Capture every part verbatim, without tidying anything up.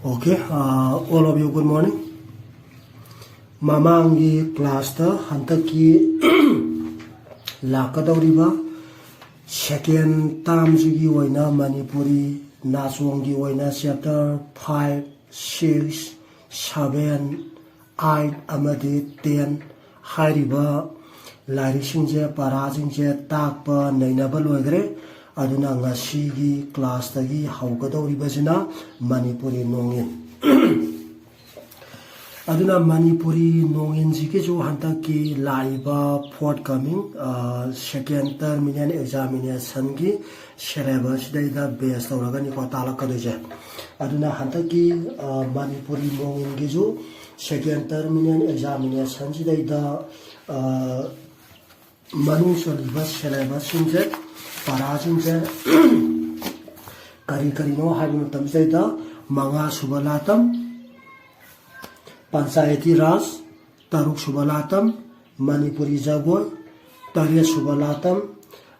Okay, uh, all of you, good morning. ꯃꯃꯥꯡꯒꯤ ꯀ꯭ꯂꯥꯁꯇ ꯍꯟꯗꯛꯀꯤ ꯂꯥꯛꯀꯗꯧꯔꯤꯕ ꯁꯦꯀꯦꯟ ꯇꯥꯔꯝꯁꯤꯒꯤ ꯑꯣꯏꯅ ꯃꯅꯤꯄꯨꯔꯤ ꯅꯥꯆꯣꯡꯒꯤ ꯑꯣꯏꯅ chapter five, six, seven, eight ꯑꯃꯗꯤ ꯇꯦꯟ ꯍꯥꯏꯔꯤꯕ ꯂꯥꯏꯔꯤꯛꯁꯤꯡꯁꯦ, ꯄꯔꯥꯁꯤꯡꯁꯦ ꯇꯥꯛꯄ ꯅꯩꯅꯕ ꯂꯣꯏꯈ꯭ꯔꯦ꯫ ꯑꯗꯨꯅ ꯉꯁꯤꯒꯤ ꯀ꯭ꯂꯥꯁꯇꯒꯤ ꯍꯧꯒꯗꯧꯔꯤꯕꯁꯤꯅ ꯃꯅꯤꯄꯨꯔꯤ ꯅꯣꯡꯏꯟ꯫ ꯑꯗꯨꯅ ꯃꯅꯤꯄꯨꯔꯤ ꯅꯣꯡꯏꯟꯁꯤꯒꯤꯁꯨ ꯍꯟꯗꯛꯀꯤ ꯂꯥꯛꯏꯕ forthcoming, ꯑ, second terminal examinationꯒꯤ syllabusꯁꯤꯗꯩꯗ base ꯇꯧꯔꯒꯅꯤꯀꯣ ꯇꯥꯛꯂꯛꯀꯗꯣꯏꯁꯦ꯫ ꯑꯗꯨꯅ ꯍꯟꯗꯛꯀꯤ, ꯑ, ꯃꯅꯤꯄꯨꯔꯤ ꯅꯣꯡꯏꯟꯒꯤꯁꯨ second terminal examinationꯁꯤꯗꯩꯗ, ꯑ, ꯃꯅꯨꯡ ꯆꯜꯂꯤꯕ syllabusꯁꯤꯡꯁꯦ, ꯄꯔꯥꯁꯤꯡꯁꯦ ꯀꯔꯤ ꯀꯔꯤꯅꯣ ꯍꯥꯏꯕ ꯃꯇꯝꯁꯤꯗꯩꯗ ꯃꯉꯥ ꯁꯨꯕ ꯂꯥꯇꯝ, ꯄꯟꯆꯥꯌꯇꯤ ꯔꯥꯖ, ꯇꯔꯨꯛ ꯁꯨꯕ ꯂꯥꯇꯝ, ꯃꯅꯤꯄꯨꯔꯤ ꯖꯒꯣꯏ, ꯇꯔꯦꯠ ꯁꯨꯕ ꯂꯥꯇꯝ,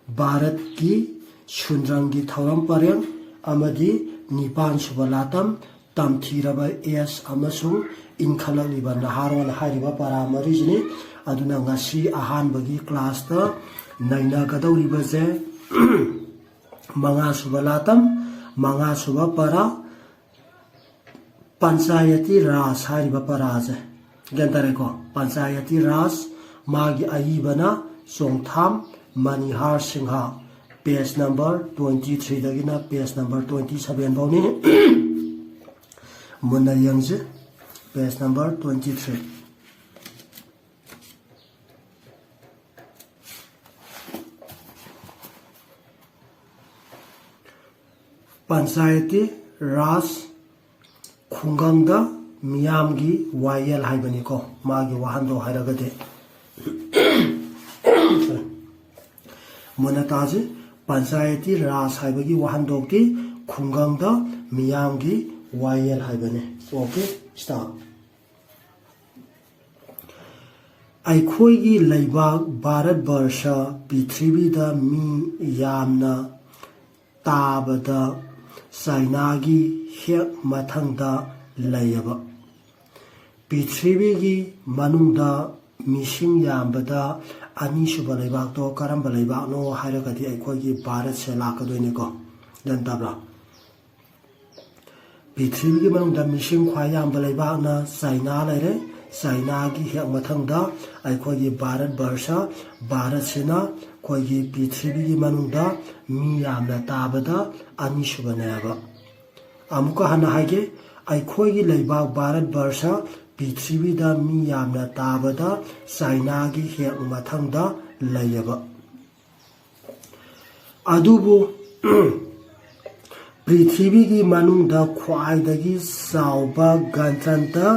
ꯚꯥꯔꯠꯀꯤ ꯁꯨꯟꯗ꯭ꯔꯪꯒꯤ ꯊꯧꯔꯝ ꯄꯔꯦꯡ ꯑꯃꯗꯤ ꯅꯤꯄꯥꯟ ꯁꯨꯕ ꯂꯥꯇꯝ, ꯇꯝꯊꯤꯔꯕ ꯑꯦꯁ ꯑꯃꯁꯨꯡ ꯏꯟꯈꯠꯂꯛꯂꯤꯕ ꯅꯍꯥꯔꯣꯜ ꯍꯥꯏꯔꯤꯕ ꯄꯔꯥ ꯃꯔꯤꯁꯤꯅꯤ꯫ ꯑꯗꯨꯅ ꯉꯁꯤ ꯑꯍꯥꯟꯕꯒꯤ ꯀ꯭ꯂꯥꯁꯇ ꯅꯩꯅꯒꯗꯧꯔꯤꯕꯁꯦ ꯃꯉꯥ ꯁꯨꯕ ꯂꯥꯇꯝ, ꯃꯉꯥ ꯁꯨꯕ ꯄꯔꯥ, ꯄꯟꯆꯥꯌꯇꯤ ꯔꯥꯖ ꯍꯥꯏꯔꯤꯕ ꯄꯔꯥꯁꯦ꯫ ꯒ꯭ꯌꯥꯟ ꯇꯥꯔꯦꯀꯣ? ꯄꯟꯆꯥꯌꯇꯤ ꯔꯥꯖ, ꯃꯥꯒꯤ ꯑꯏꯕꯅ ꯆꯣꯡꯊꯥꯝ ꯃꯅꯤꯍꯥꯔ Singh, page number twenty threeꯗꯒꯤꯅ page number twenty seven ꯐꯥꯎꯅꯤ꯫ ꯃꯨꯟꯅ ꯌꯦꯡꯁꯤ, page number twenty three꯫ Panchayati ꯔꯥꯖ ꯈꯨꯡꯒꯪꯗ ꯃꯤꯌꯥꯝꯒꯤ ꯋꯥꯌꯦꯜ ꯍꯥꯏꯕꯅꯤꯀꯣ, ꯃꯥꯒꯤ ꯋꯥꯍꯟꯊꯣꯛ ꯍꯥꯏꯔꯒꯗꯤ꯫ ꯃꯨꯟꯅ ꯇꯥꯁꯤ, ꯄꯟꯆꯥꯌꯇꯤ ꯔꯥꯖ ꯍꯥꯏꯕꯒꯤ ꯋꯥꯍꯟꯊꯣꯛꯇꯤ ꯈꯨꯡꯒꯪꯗ ꯃꯤꯌꯥꯝꯒꯤ ꯋꯥꯌꯦꯜ ꯍꯥꯏꯕꯅꯤ꯫ Okay, start꯫ ꯑꯩꯈꯣꯏꯒꯤ ꯂꯩꯕꯥꯛ ꯚꯥꯔꯠ ꯕꯔꯁ ꯄ꯭ꯔꯤꯊꯤꯕꯤꯗ ꯃꯤ ꯌꯥꯝꯅ ꯇꯥꯕꯗ ꯆꯥꯏꯅꯥꯒꯤ ꯍꯦꯛ ꯃꯊꯪꯗ ꯂꯩꯌꯦꯕ꯫ ꯄ꯭ꯔꯤꯊꯤꯕꯤꯒꯤ ꯃꯅꯨꯡꯗ ꯃꯤꯁꯤꯡ ꯌꯥꯝꯕꯗ ꯑꯅꯤꯁꯨꯕ ꯂꯩꯕꯥꯛꯇꯣ ꯀꯔꯝꯕ ꯂꯩꯕꯥꯛꯅꯣ ꯍꯥꯏꯔꯒꯗꯤ ꯑꯩꯈꯣꯏꯒꯤ ꯚꯥꯔꯠꯁꯦ ꯂꯥꯛꯀꯗꯣꯏꯅꯤꯀꯣ꯫ ꯒ꯭ꯌꯥꯟ ꯇꯥꯕ꯭ꯔꯥ? ꯄ꯭ꯔꯤꯊꯤꯕꯤꯒꯤ ꯃꯅꯨꯡꯗ ꯃꯤꯁꯤꯡ ꯈ꯭ꯋꯥꯏ ꯌꯥꯝꯕ ꯂꯩꯕꯥꯛꯅ ꯆꯥꯏꯅꯥ ꯂꯩꯔꯦ꯫ ꯆꯥꯏꯅꯥꯒꯤ ꯍꯦꯛ ꯃꯊꯪꯗ ꯑꯩꯈꯣꯏꯒꯤ ꯚꯥꯔꯠ ꯕꯔꯁ, ꯚꯥꯔꯠꯁꯤꯅ ꯑꯩꯈꯣꯏꯒꯤ ꯄ꯭ꯔꯤꯊꯤꯕꯤꯒꯤ ꯃꯅꯨꯡꯗ ꯃꯤ ꯌꯥꯝꯅ ꯇꯥꯕꯗ ꯑꯅꯤꯁꯨꯕꯅꯦꯕ꯫ ꯑꯃꯨꯛꯀ ꯍꯟꯅ ꯍꯥꯏꯒꯦ, ꯑꯩꯈꯣꯏꯒꯤ ꯂꯩꯕꯥꯛ ꯚꯥꯔꯠ ꯕꯔꯁ ꯄ꯭ꯔꯤꯊꯤꯕꯤꯗ ꯃꯤ ꯌꯥꯝꯅ ꯇꯥꯕꯗ ꯆꯥꯏꯅꯥꯒꯤ ꯍꯦꯛ ꯃꯊꯪꯗ ꯂꯩꯌꯦꯕ꯫ ꯑꯗꯨꯕꯨ ꯄ꯭ꯔꯤꯊꯤꯕꯤꯒꯤ ꯃꯅꯨꯡꯗ ꯈ꯭ꯋꯥꯏꯗꯒꯤ ꯆꯥꯎꯕ ꯒꯅꯇꯟꯇ꯭ꯔ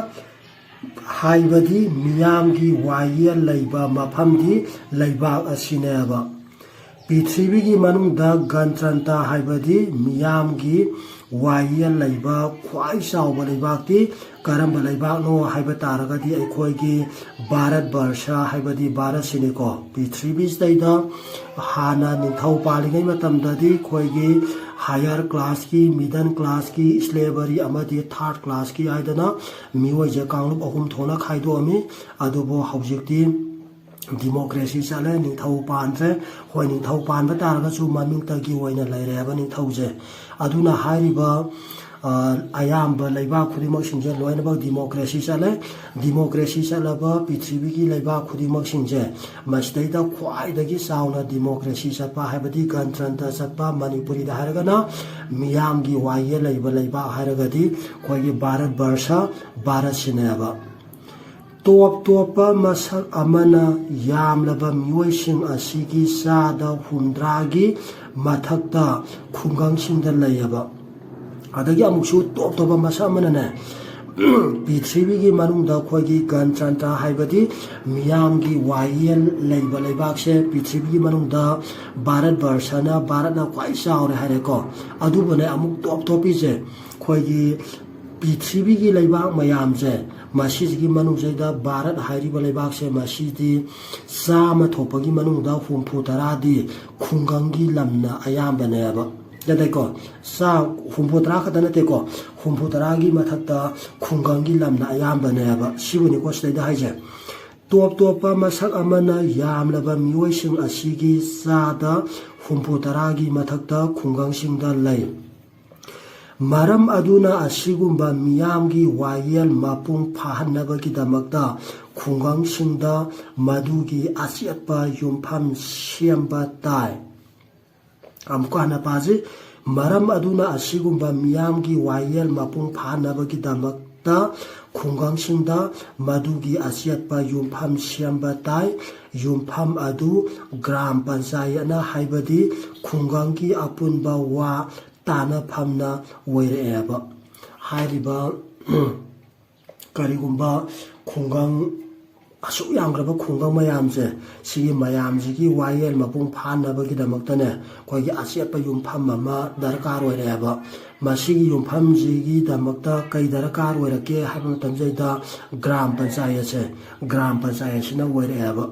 ꯍꯥꯏꯕꯗꯤ ꯃꯤꯌꯥꯝꯒꯤ ꯋꯥꯌꯦꯜ ꯂꯩꯕ ꯃꯐꯝꯗꯤ ꯂꯩꯕꯥꯛ ꯑꯁꯤꯅꯦꯕ꯫ ꯄ꯭ꯔꯤꯊꯤꯕꯤꯒꯤ ꯃꯅꯨꯡꯗ ꯒꯅꯇꯟꯇ꯭ꯔ ꯍꯥꯏꯕꯗꯤ ꯃꯤꯌꯥꯝꯒꯤ ꯋꯥꯌꯦꯜ ꯂꯩꯕ ꯈ꯭ꯋꯥꯏ ꯆꯥꯎꯕ ꯂꯩꯕꯥꯛꯇꯤ ꯀꯔꯝꯕ ꯂꯩꯕꯥꯛꯅꯣ ꯍꯥꯏꯕ ꯇꯥꯔꯒꯗꯤ ꯑꯩꯈꯣꯏꯒꯤ ꯚꯥꯔꯠ ꯕꯔꯁ ꯍꯥꯏꯕꯗꯤ ꯚꯥꯔꯠꯁꯤꯅꯤꯀꯣ꯫ ꯄ꯭ꯔꯤꯊꯤꯕꯤꯁꯤꯗꯩꯗ ꯍꯥꯟꯅ ꯅꯤꯡꯊꯧ ꯄꯥꯜꯂꯤꯉꯩ ꯃꯇꯝꯗꯗꯤ ꯑꯩꯈꯣꯏꯒꯤ higher classꯀꯤ, middle classꯀꯤ, slavery ꯑꯃꯗꯤ third classꯀꯤ ꯍꯥꯏꯗꯅ ꯃꯤꯑꯣꯏꯁꯦ ꯀꯥꯡꯂꯨꯞ ꯑꯍꯨꯝ ꯊꯣꯛꯅ ꯈꯥꯏꯗꯣꯛꯑꯝꯃꯤ꯫ ꯑꯗꯨꯕꯨ ꯍꯧꯖꯤꯛꯇꯤ democracy ꯆꯠꯂꯦ, ꯅꯤꯡꯊꯧ ꯄꯥꯟꯗ꯭ꯔꯦ꯫ ꯍꯣꯏ, ꯅꯤꯡꯊꯧ ꯄꯥꯟꯕ ꯇꯥꯔꯒꯁꯨ ꯃꯃꯤꯡꯇꯒꯤ ꯑꯣꯏꯅ ꯂꯩꯔꯦ ꯍꯥꯏꯕ ꯅꯤꯡꯊꯧꯁꯦ꯫ ꯑꯗꯨꯅ ꯍꯥꯏꯔꯤꯕ, ꯑ, ꯑꯌꯥꯝꯕ ꯂꯩꯕꯥꯛ ꯈꯨꯗꯤꯡꯃꯛꯁꯤꯡꯁꯦ ꯂꯣꯏꯅꯃꯛ democracy ꯆꯠꯂꯦ꯫ Democracy ꯆꯠꯂꯕ ꯄ꯭ꯔꯤꯊꯤꯕꯤꯒꯤ ꯂꯩꯕꯥꯛ ꯈꯨꯗꯤꯡꯃꯛꯁꯤꯡꯁꯦ ꯃꯁꯤꯗꯩꯗ ꯈ꯭ꯋꯥꯏꯗꯒꯤ ꯆꯥꯎꯅ democracy ꯆꯠꯄ ꯍꯥꯏꯕꯗꯤ ꯒꯅꯇꯟꯇ꯭ꯔ ꯆꯠꯄ, ꯃꯅꯤꯄꯨꯔꯤꯗ ꯍꯥꯏꯔꯒꯅ ꯃꯤꯌꯥꯝꯒꯤ ꯋꯥꯌꯦꯜ ꯂꯩꯕ ꯂꯩꯕꯥꯛ ꯍꯥꯏꯔꯒꯗꯤ ꯑꯩꯈꯣꯏꯒꯤ ꯚꯥꯔꯠ ꯕꯔꯁ, ꯚꯥꯔꯠꯁꯤꯅꯦꯕ꯫ ꯇꯣꯞ ꯇꯣꯞꯄ ꯃꯁꯛ ꯑꯃꯅ ꯌꯥꯝꯂꯕ ꯃꯤꯑꯣꯏꯁꯤꯡ ꯑꯁꯤꯒꯤ ꯆꯥꯗ ꯍꯨꯝꯗ꯭ꯔꯥꯒꯤ ꯃꯊꯛꯇ ꯈꯨꯡꯒꯪꯁꯤꯡꯗ ꯂꯩꯌꯦꯕ꯫ ꯑꯗꯒꯤ ꯑꯃꯨꯛꯁꯨ ꯇꯣꯞ ꯇꯣꯞꯄ ꯃꯁꯛ ꯑꯃꯅꯅꯦ, ꯄ꯭ꯔꯤꯊꯤꯕꯤꯒꯤ ꯃꯅꯨꯡꯗ ꯑꯩꯈꯣꯏꯒꯤ ꯒꯅꯇꯟꯇ꯭ꯔ ꯍꯥꯏꯕꯗꯤ ꯃꯤꯌꯥꯝꯒꯤ ꯋꯥꯌꯦꯜ ꯂꯩꯕ ꯂꯩꯕꯥꯛꯁꯦ ꯄ꯭ꯔꯤꯊꯤꯕꯤꯒꯤ ꯃꯅꯨꯡꯗ ꯚꯥꯔꯠ ꯕꯔꯁꯅ, ꯚꯥꯔꯠꯅ ꯈ꯭ꯋꯥꯏ ꯆꯥꯎꯔꯦ ꯍꯥꯏꯔꯦꯀꯣ꯫ ꯑꯗꯨꯕꯨꯅꯦ, ꯑꯃꯨꯛ ꯇꯣꯞ ꯇꯣꯞꯄꯤꯁꯦ ꯑꯩꯈꯣꯏꯒꯤ ꯄ꯭ꯔꯤꯊꯤꯕꯤꯒꯤ ꯂꯩꯕꯥꯛ ꯃꯌꯥꯝꯁꯦ, ꯃꯁꯤꯁꯤꯒꯤ ꯃꯅꯨꯡꯁꯤꯗ ꯚꯥꯔꯠ ꯍꯥꯏꯔꯤꯕ ꯂꯩꯕꯥꯛꯁꯦ, ꯃꯁꯤꯗꯤ ꯆꯥꯝꯃ ꯊꯣꯛꯄꯒꯤ ꯃꯅꯨꯡꯗ ꯍꯨꯝꯐꯨ ꯇꯔꯥꯗꯤ ꯈꯨꯡꯒꯪꯒꯤ ꯂꯝꯅ ꯑꯌꯥꯝꯕꯅꯦꯕ꯫ ꯅꯠꯇꯦꯀꯣ, ꯆꯥ ꯍꯨꯝꯐꯨ ꯇꯔꯥ ꯈꯛꯇ ꯅꯠꯇꯦꯀꯣ, ꯍꯨꯝꯐꯨ ꯇꯔꯥꯒꯤ ꯃꯊꯛꯇ ꯈꯨꯡꯒꯪꯒꯤ ꯂꯝꯅ ꯑꯌꯥꯝꯕꯅꯦꯕ꯫ ꯁꯤꯕꯨꯅꯤꯀꯣ ꯁꯤꯗꯩꯗ ꯍꯥꯏꯁꯦ꯫ ꯇꯣꯞ ꯇꯣꯞꯄ ꯃꯁꯛ ꯑꯃꯅ, ꯌꯥꯝꯂꯕ ꯃꯤꯑꯣꯏꯁꯤꯡ ꯑꯁꯤꯒꯤ ꯆꯥꯗ ꯍꯨꯝꯐꯨ ꯇꯔꯥꯒꯤ ꯃꯊꯛꯇ ꯈꯨꯡꯒꯪꯁꯤꯡꯗ ꯂꯩ꯫ ꯃꯔꯝ ꯑꯗꯨꯅ ꯑꯁꯤꯒꯨꯝꯕ ꯃꯤꯌꯥꯝꯒꯤ ꯋꯥꯌꯦꯜ ꯃꯄꯨꯡ ꯐꯥꯍꯟꯅꯕꯒꯤꯗꯃꯛꯇ ꯈꯨꯡꯒꯪꯁꯤꯡꯗ ꯃꯗꯨꯒꯤ ꯑꯆꯦꯠꯄ ꯌꯨꯝꯐꯝ ꯁꯦꯝꯕ ꯇꯥꯏ꯫ ꯑꯃꯨꯛꯀ ꯍꯟꯅ ꯄꯥꯖꯩ꯫ ꯃꯔꯝ ꯑꯗꯨꯅ ꯑꯁꯤꯒꯨꯝꯕ ꯃꯤꯌꯥꯝꯒꯤ ꯋꯥꯌꯦꯜ ꯃꯄꯨꯡ ꯐꯥꯅꯕꯒꯤꯗꯃꯛꯇ ꯈꯨꯡꯒꯪꯁꯤꯡꯗ ꯃꯗꯨꯒꯤ ꯑꯆꯦꯠꯄ ꯌꯨꯝꯐꯝ ꯁꯦꯝꯕ ꯇꯥꯏ꯫ ꯌꯨꯝꯐꯝ ꯑꯗꯨ ꯒ꯭ꯔꯥꯝ ꯄꯟꯆꯥꯌꯠꯅ, ꯍꯥꯏꯕꯗꯤ ꯈꯨꯡꯒꯪꯒꯤ ꯑꯄꯨꯟꯕ ꯋꯥ ꯇꯥꯅꯐꯝꯅ ꯑꯣꯏꯔꯛꯑꯦꯕ꯫ ꯍꯥꯏꯔꯤꯕ ꯀꯔꯤꯒꯨꯝꯕ ꯈꯨꯡꯒꯪ, ꯑꯁꯨꯛ ꯌꯥꯝꯈ꯭ꯔꯕ ꯈꯨꯡꯒꯪ ꯃꯌꯥꯝꯁꯦ, ꯁꯤꯒꯤ ꯃꯌꯥꯝꯁꯤꯒꯤ ꯋꯥꯌꯦꯜ ꯃꯄꯨꯡ ꯐꯥꯅꯕꯒꯤꯗꯃꯛꯇꯅꯦ, ꯑꯩꯈꯣꯏꯒꯤ ꯑꯆꯦꯠꯄ ꯌꯨꯝꯐꯝ ꯑꯃ ꯗꯔꯀꯥꯔ ꯑꯣꯏꯔꯛꯑꯦꯕ꯫ ꯃꯁꯤꯒꯤ ꯌꯨꯝꯐꯝꯁꯤꯒꯤꯗꯃꯛꯇ ꯀꯩ ꯗꯔꯀꯥꯔ ꯑꯣꯏꯔꯛꯀꯦ ꯍꯥꯏꯕ ꯃꯇꯝꯁꯤꯗꯩꯗ ꯒ꯭ꯔꯥꯝ ꯄꯟꯆꯥꯌꯠꯁꯦ, ꯒ꯭ꯔꯥꯝ ꯄꯟꯆꯥꯌꯠꯁꯤꯅ ꯑꯣꯏꯔꯛꯑꯦꯕ꯫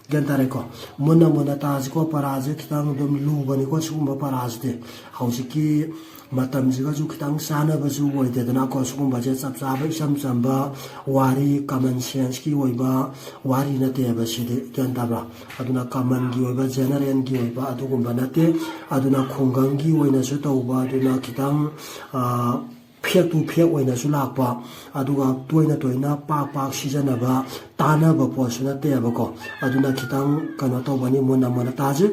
ꯒ꯭ꯌꯥꯟ ꯇꯥꯔꯦꯀꯣ? ꯃꯨꯟꯅ ꯃꯨꯟꯅ ꯇꯥꯁꯤꯀꯣ, ꯄꯔꯥꯁꯦ ꯈꯤꯇꯪ ꯑꯗꯨꯝ ꯂꯨꯕꯅꯤꯀꯣ ꯁꯤꯒꯨꯝꯕ ꯄꯔꯥꯁꯤꯗꯤ꯫ ꯍꯧꯖꯤꯛꯀꯤ ꯃꯇꯝꯁꯤꯒꯁꯨ ꯈꯤꯇꯪ ꯆꯥꯟꯅꯕꯁꯨ ꯑꯣꯏꯗꯦꯗꯅꯀꯣ꯫ ꯁꯤꯒꯨꯝꯕꯁꯦ ꯆꯞ ꯆꯥꯕ ꯏꯆꯝ ꯆꯝꯕ ꯋꯥꯔꯤ, common senseꯀꯤ ꯑꯣꯏꯕ ꯋꯥꯔꯤ ꯅꯠꯇꯦꯕ ꯁꯤꯗꯤ, ꯒ꯭ꯌꯥꯟ ꯇꯥꯕ꯭ꯔꯥ? ꯑꯗꯨꯅ commonꯒꯤ ꯑꯣꯏꯕ, generalꯒꯤ ꯑꯣꯏꯕ ꯑꯗꯨꯒꯨꯝꯕ ꯅꯠꯇꯦ꯫ ꯑꯗꯨꯅ ꯈꯨꯡꯒꯪꯒꯤ ꯑꯣꯏꯅꯁꯨ ꯇꯧꯕ, ꯑꯗꯨꯅ ꯈꯤꯇꯪ, ꯑ, face to face ꯑꯣꯏꯅꯁꯨ ꯂꯥꯛꯄ, ꯑꯗꯨꯒ ꯇꯣꯏꯅ ꯇꯣꯏꯅ ꯄꯥꯛ ꯄꯥꯛ ꯁꯤꯖꯤꯟꯅꯕ, ꯇꯥꯟꯅꯕ ꯄꯣꯠꯁꯨ ꯅꯠꯇꯦꯕꯀꯣ꯫ ꯑꯗꯨꯅ ꯈꯤꯇꯪ ꯀꯩꯅꯣ ꯇꯧꯕꯅꯤ, ꯃꯨꯟꯅ ꯃꯨꯟꯅ ꯇꯥꯁꯤ꯫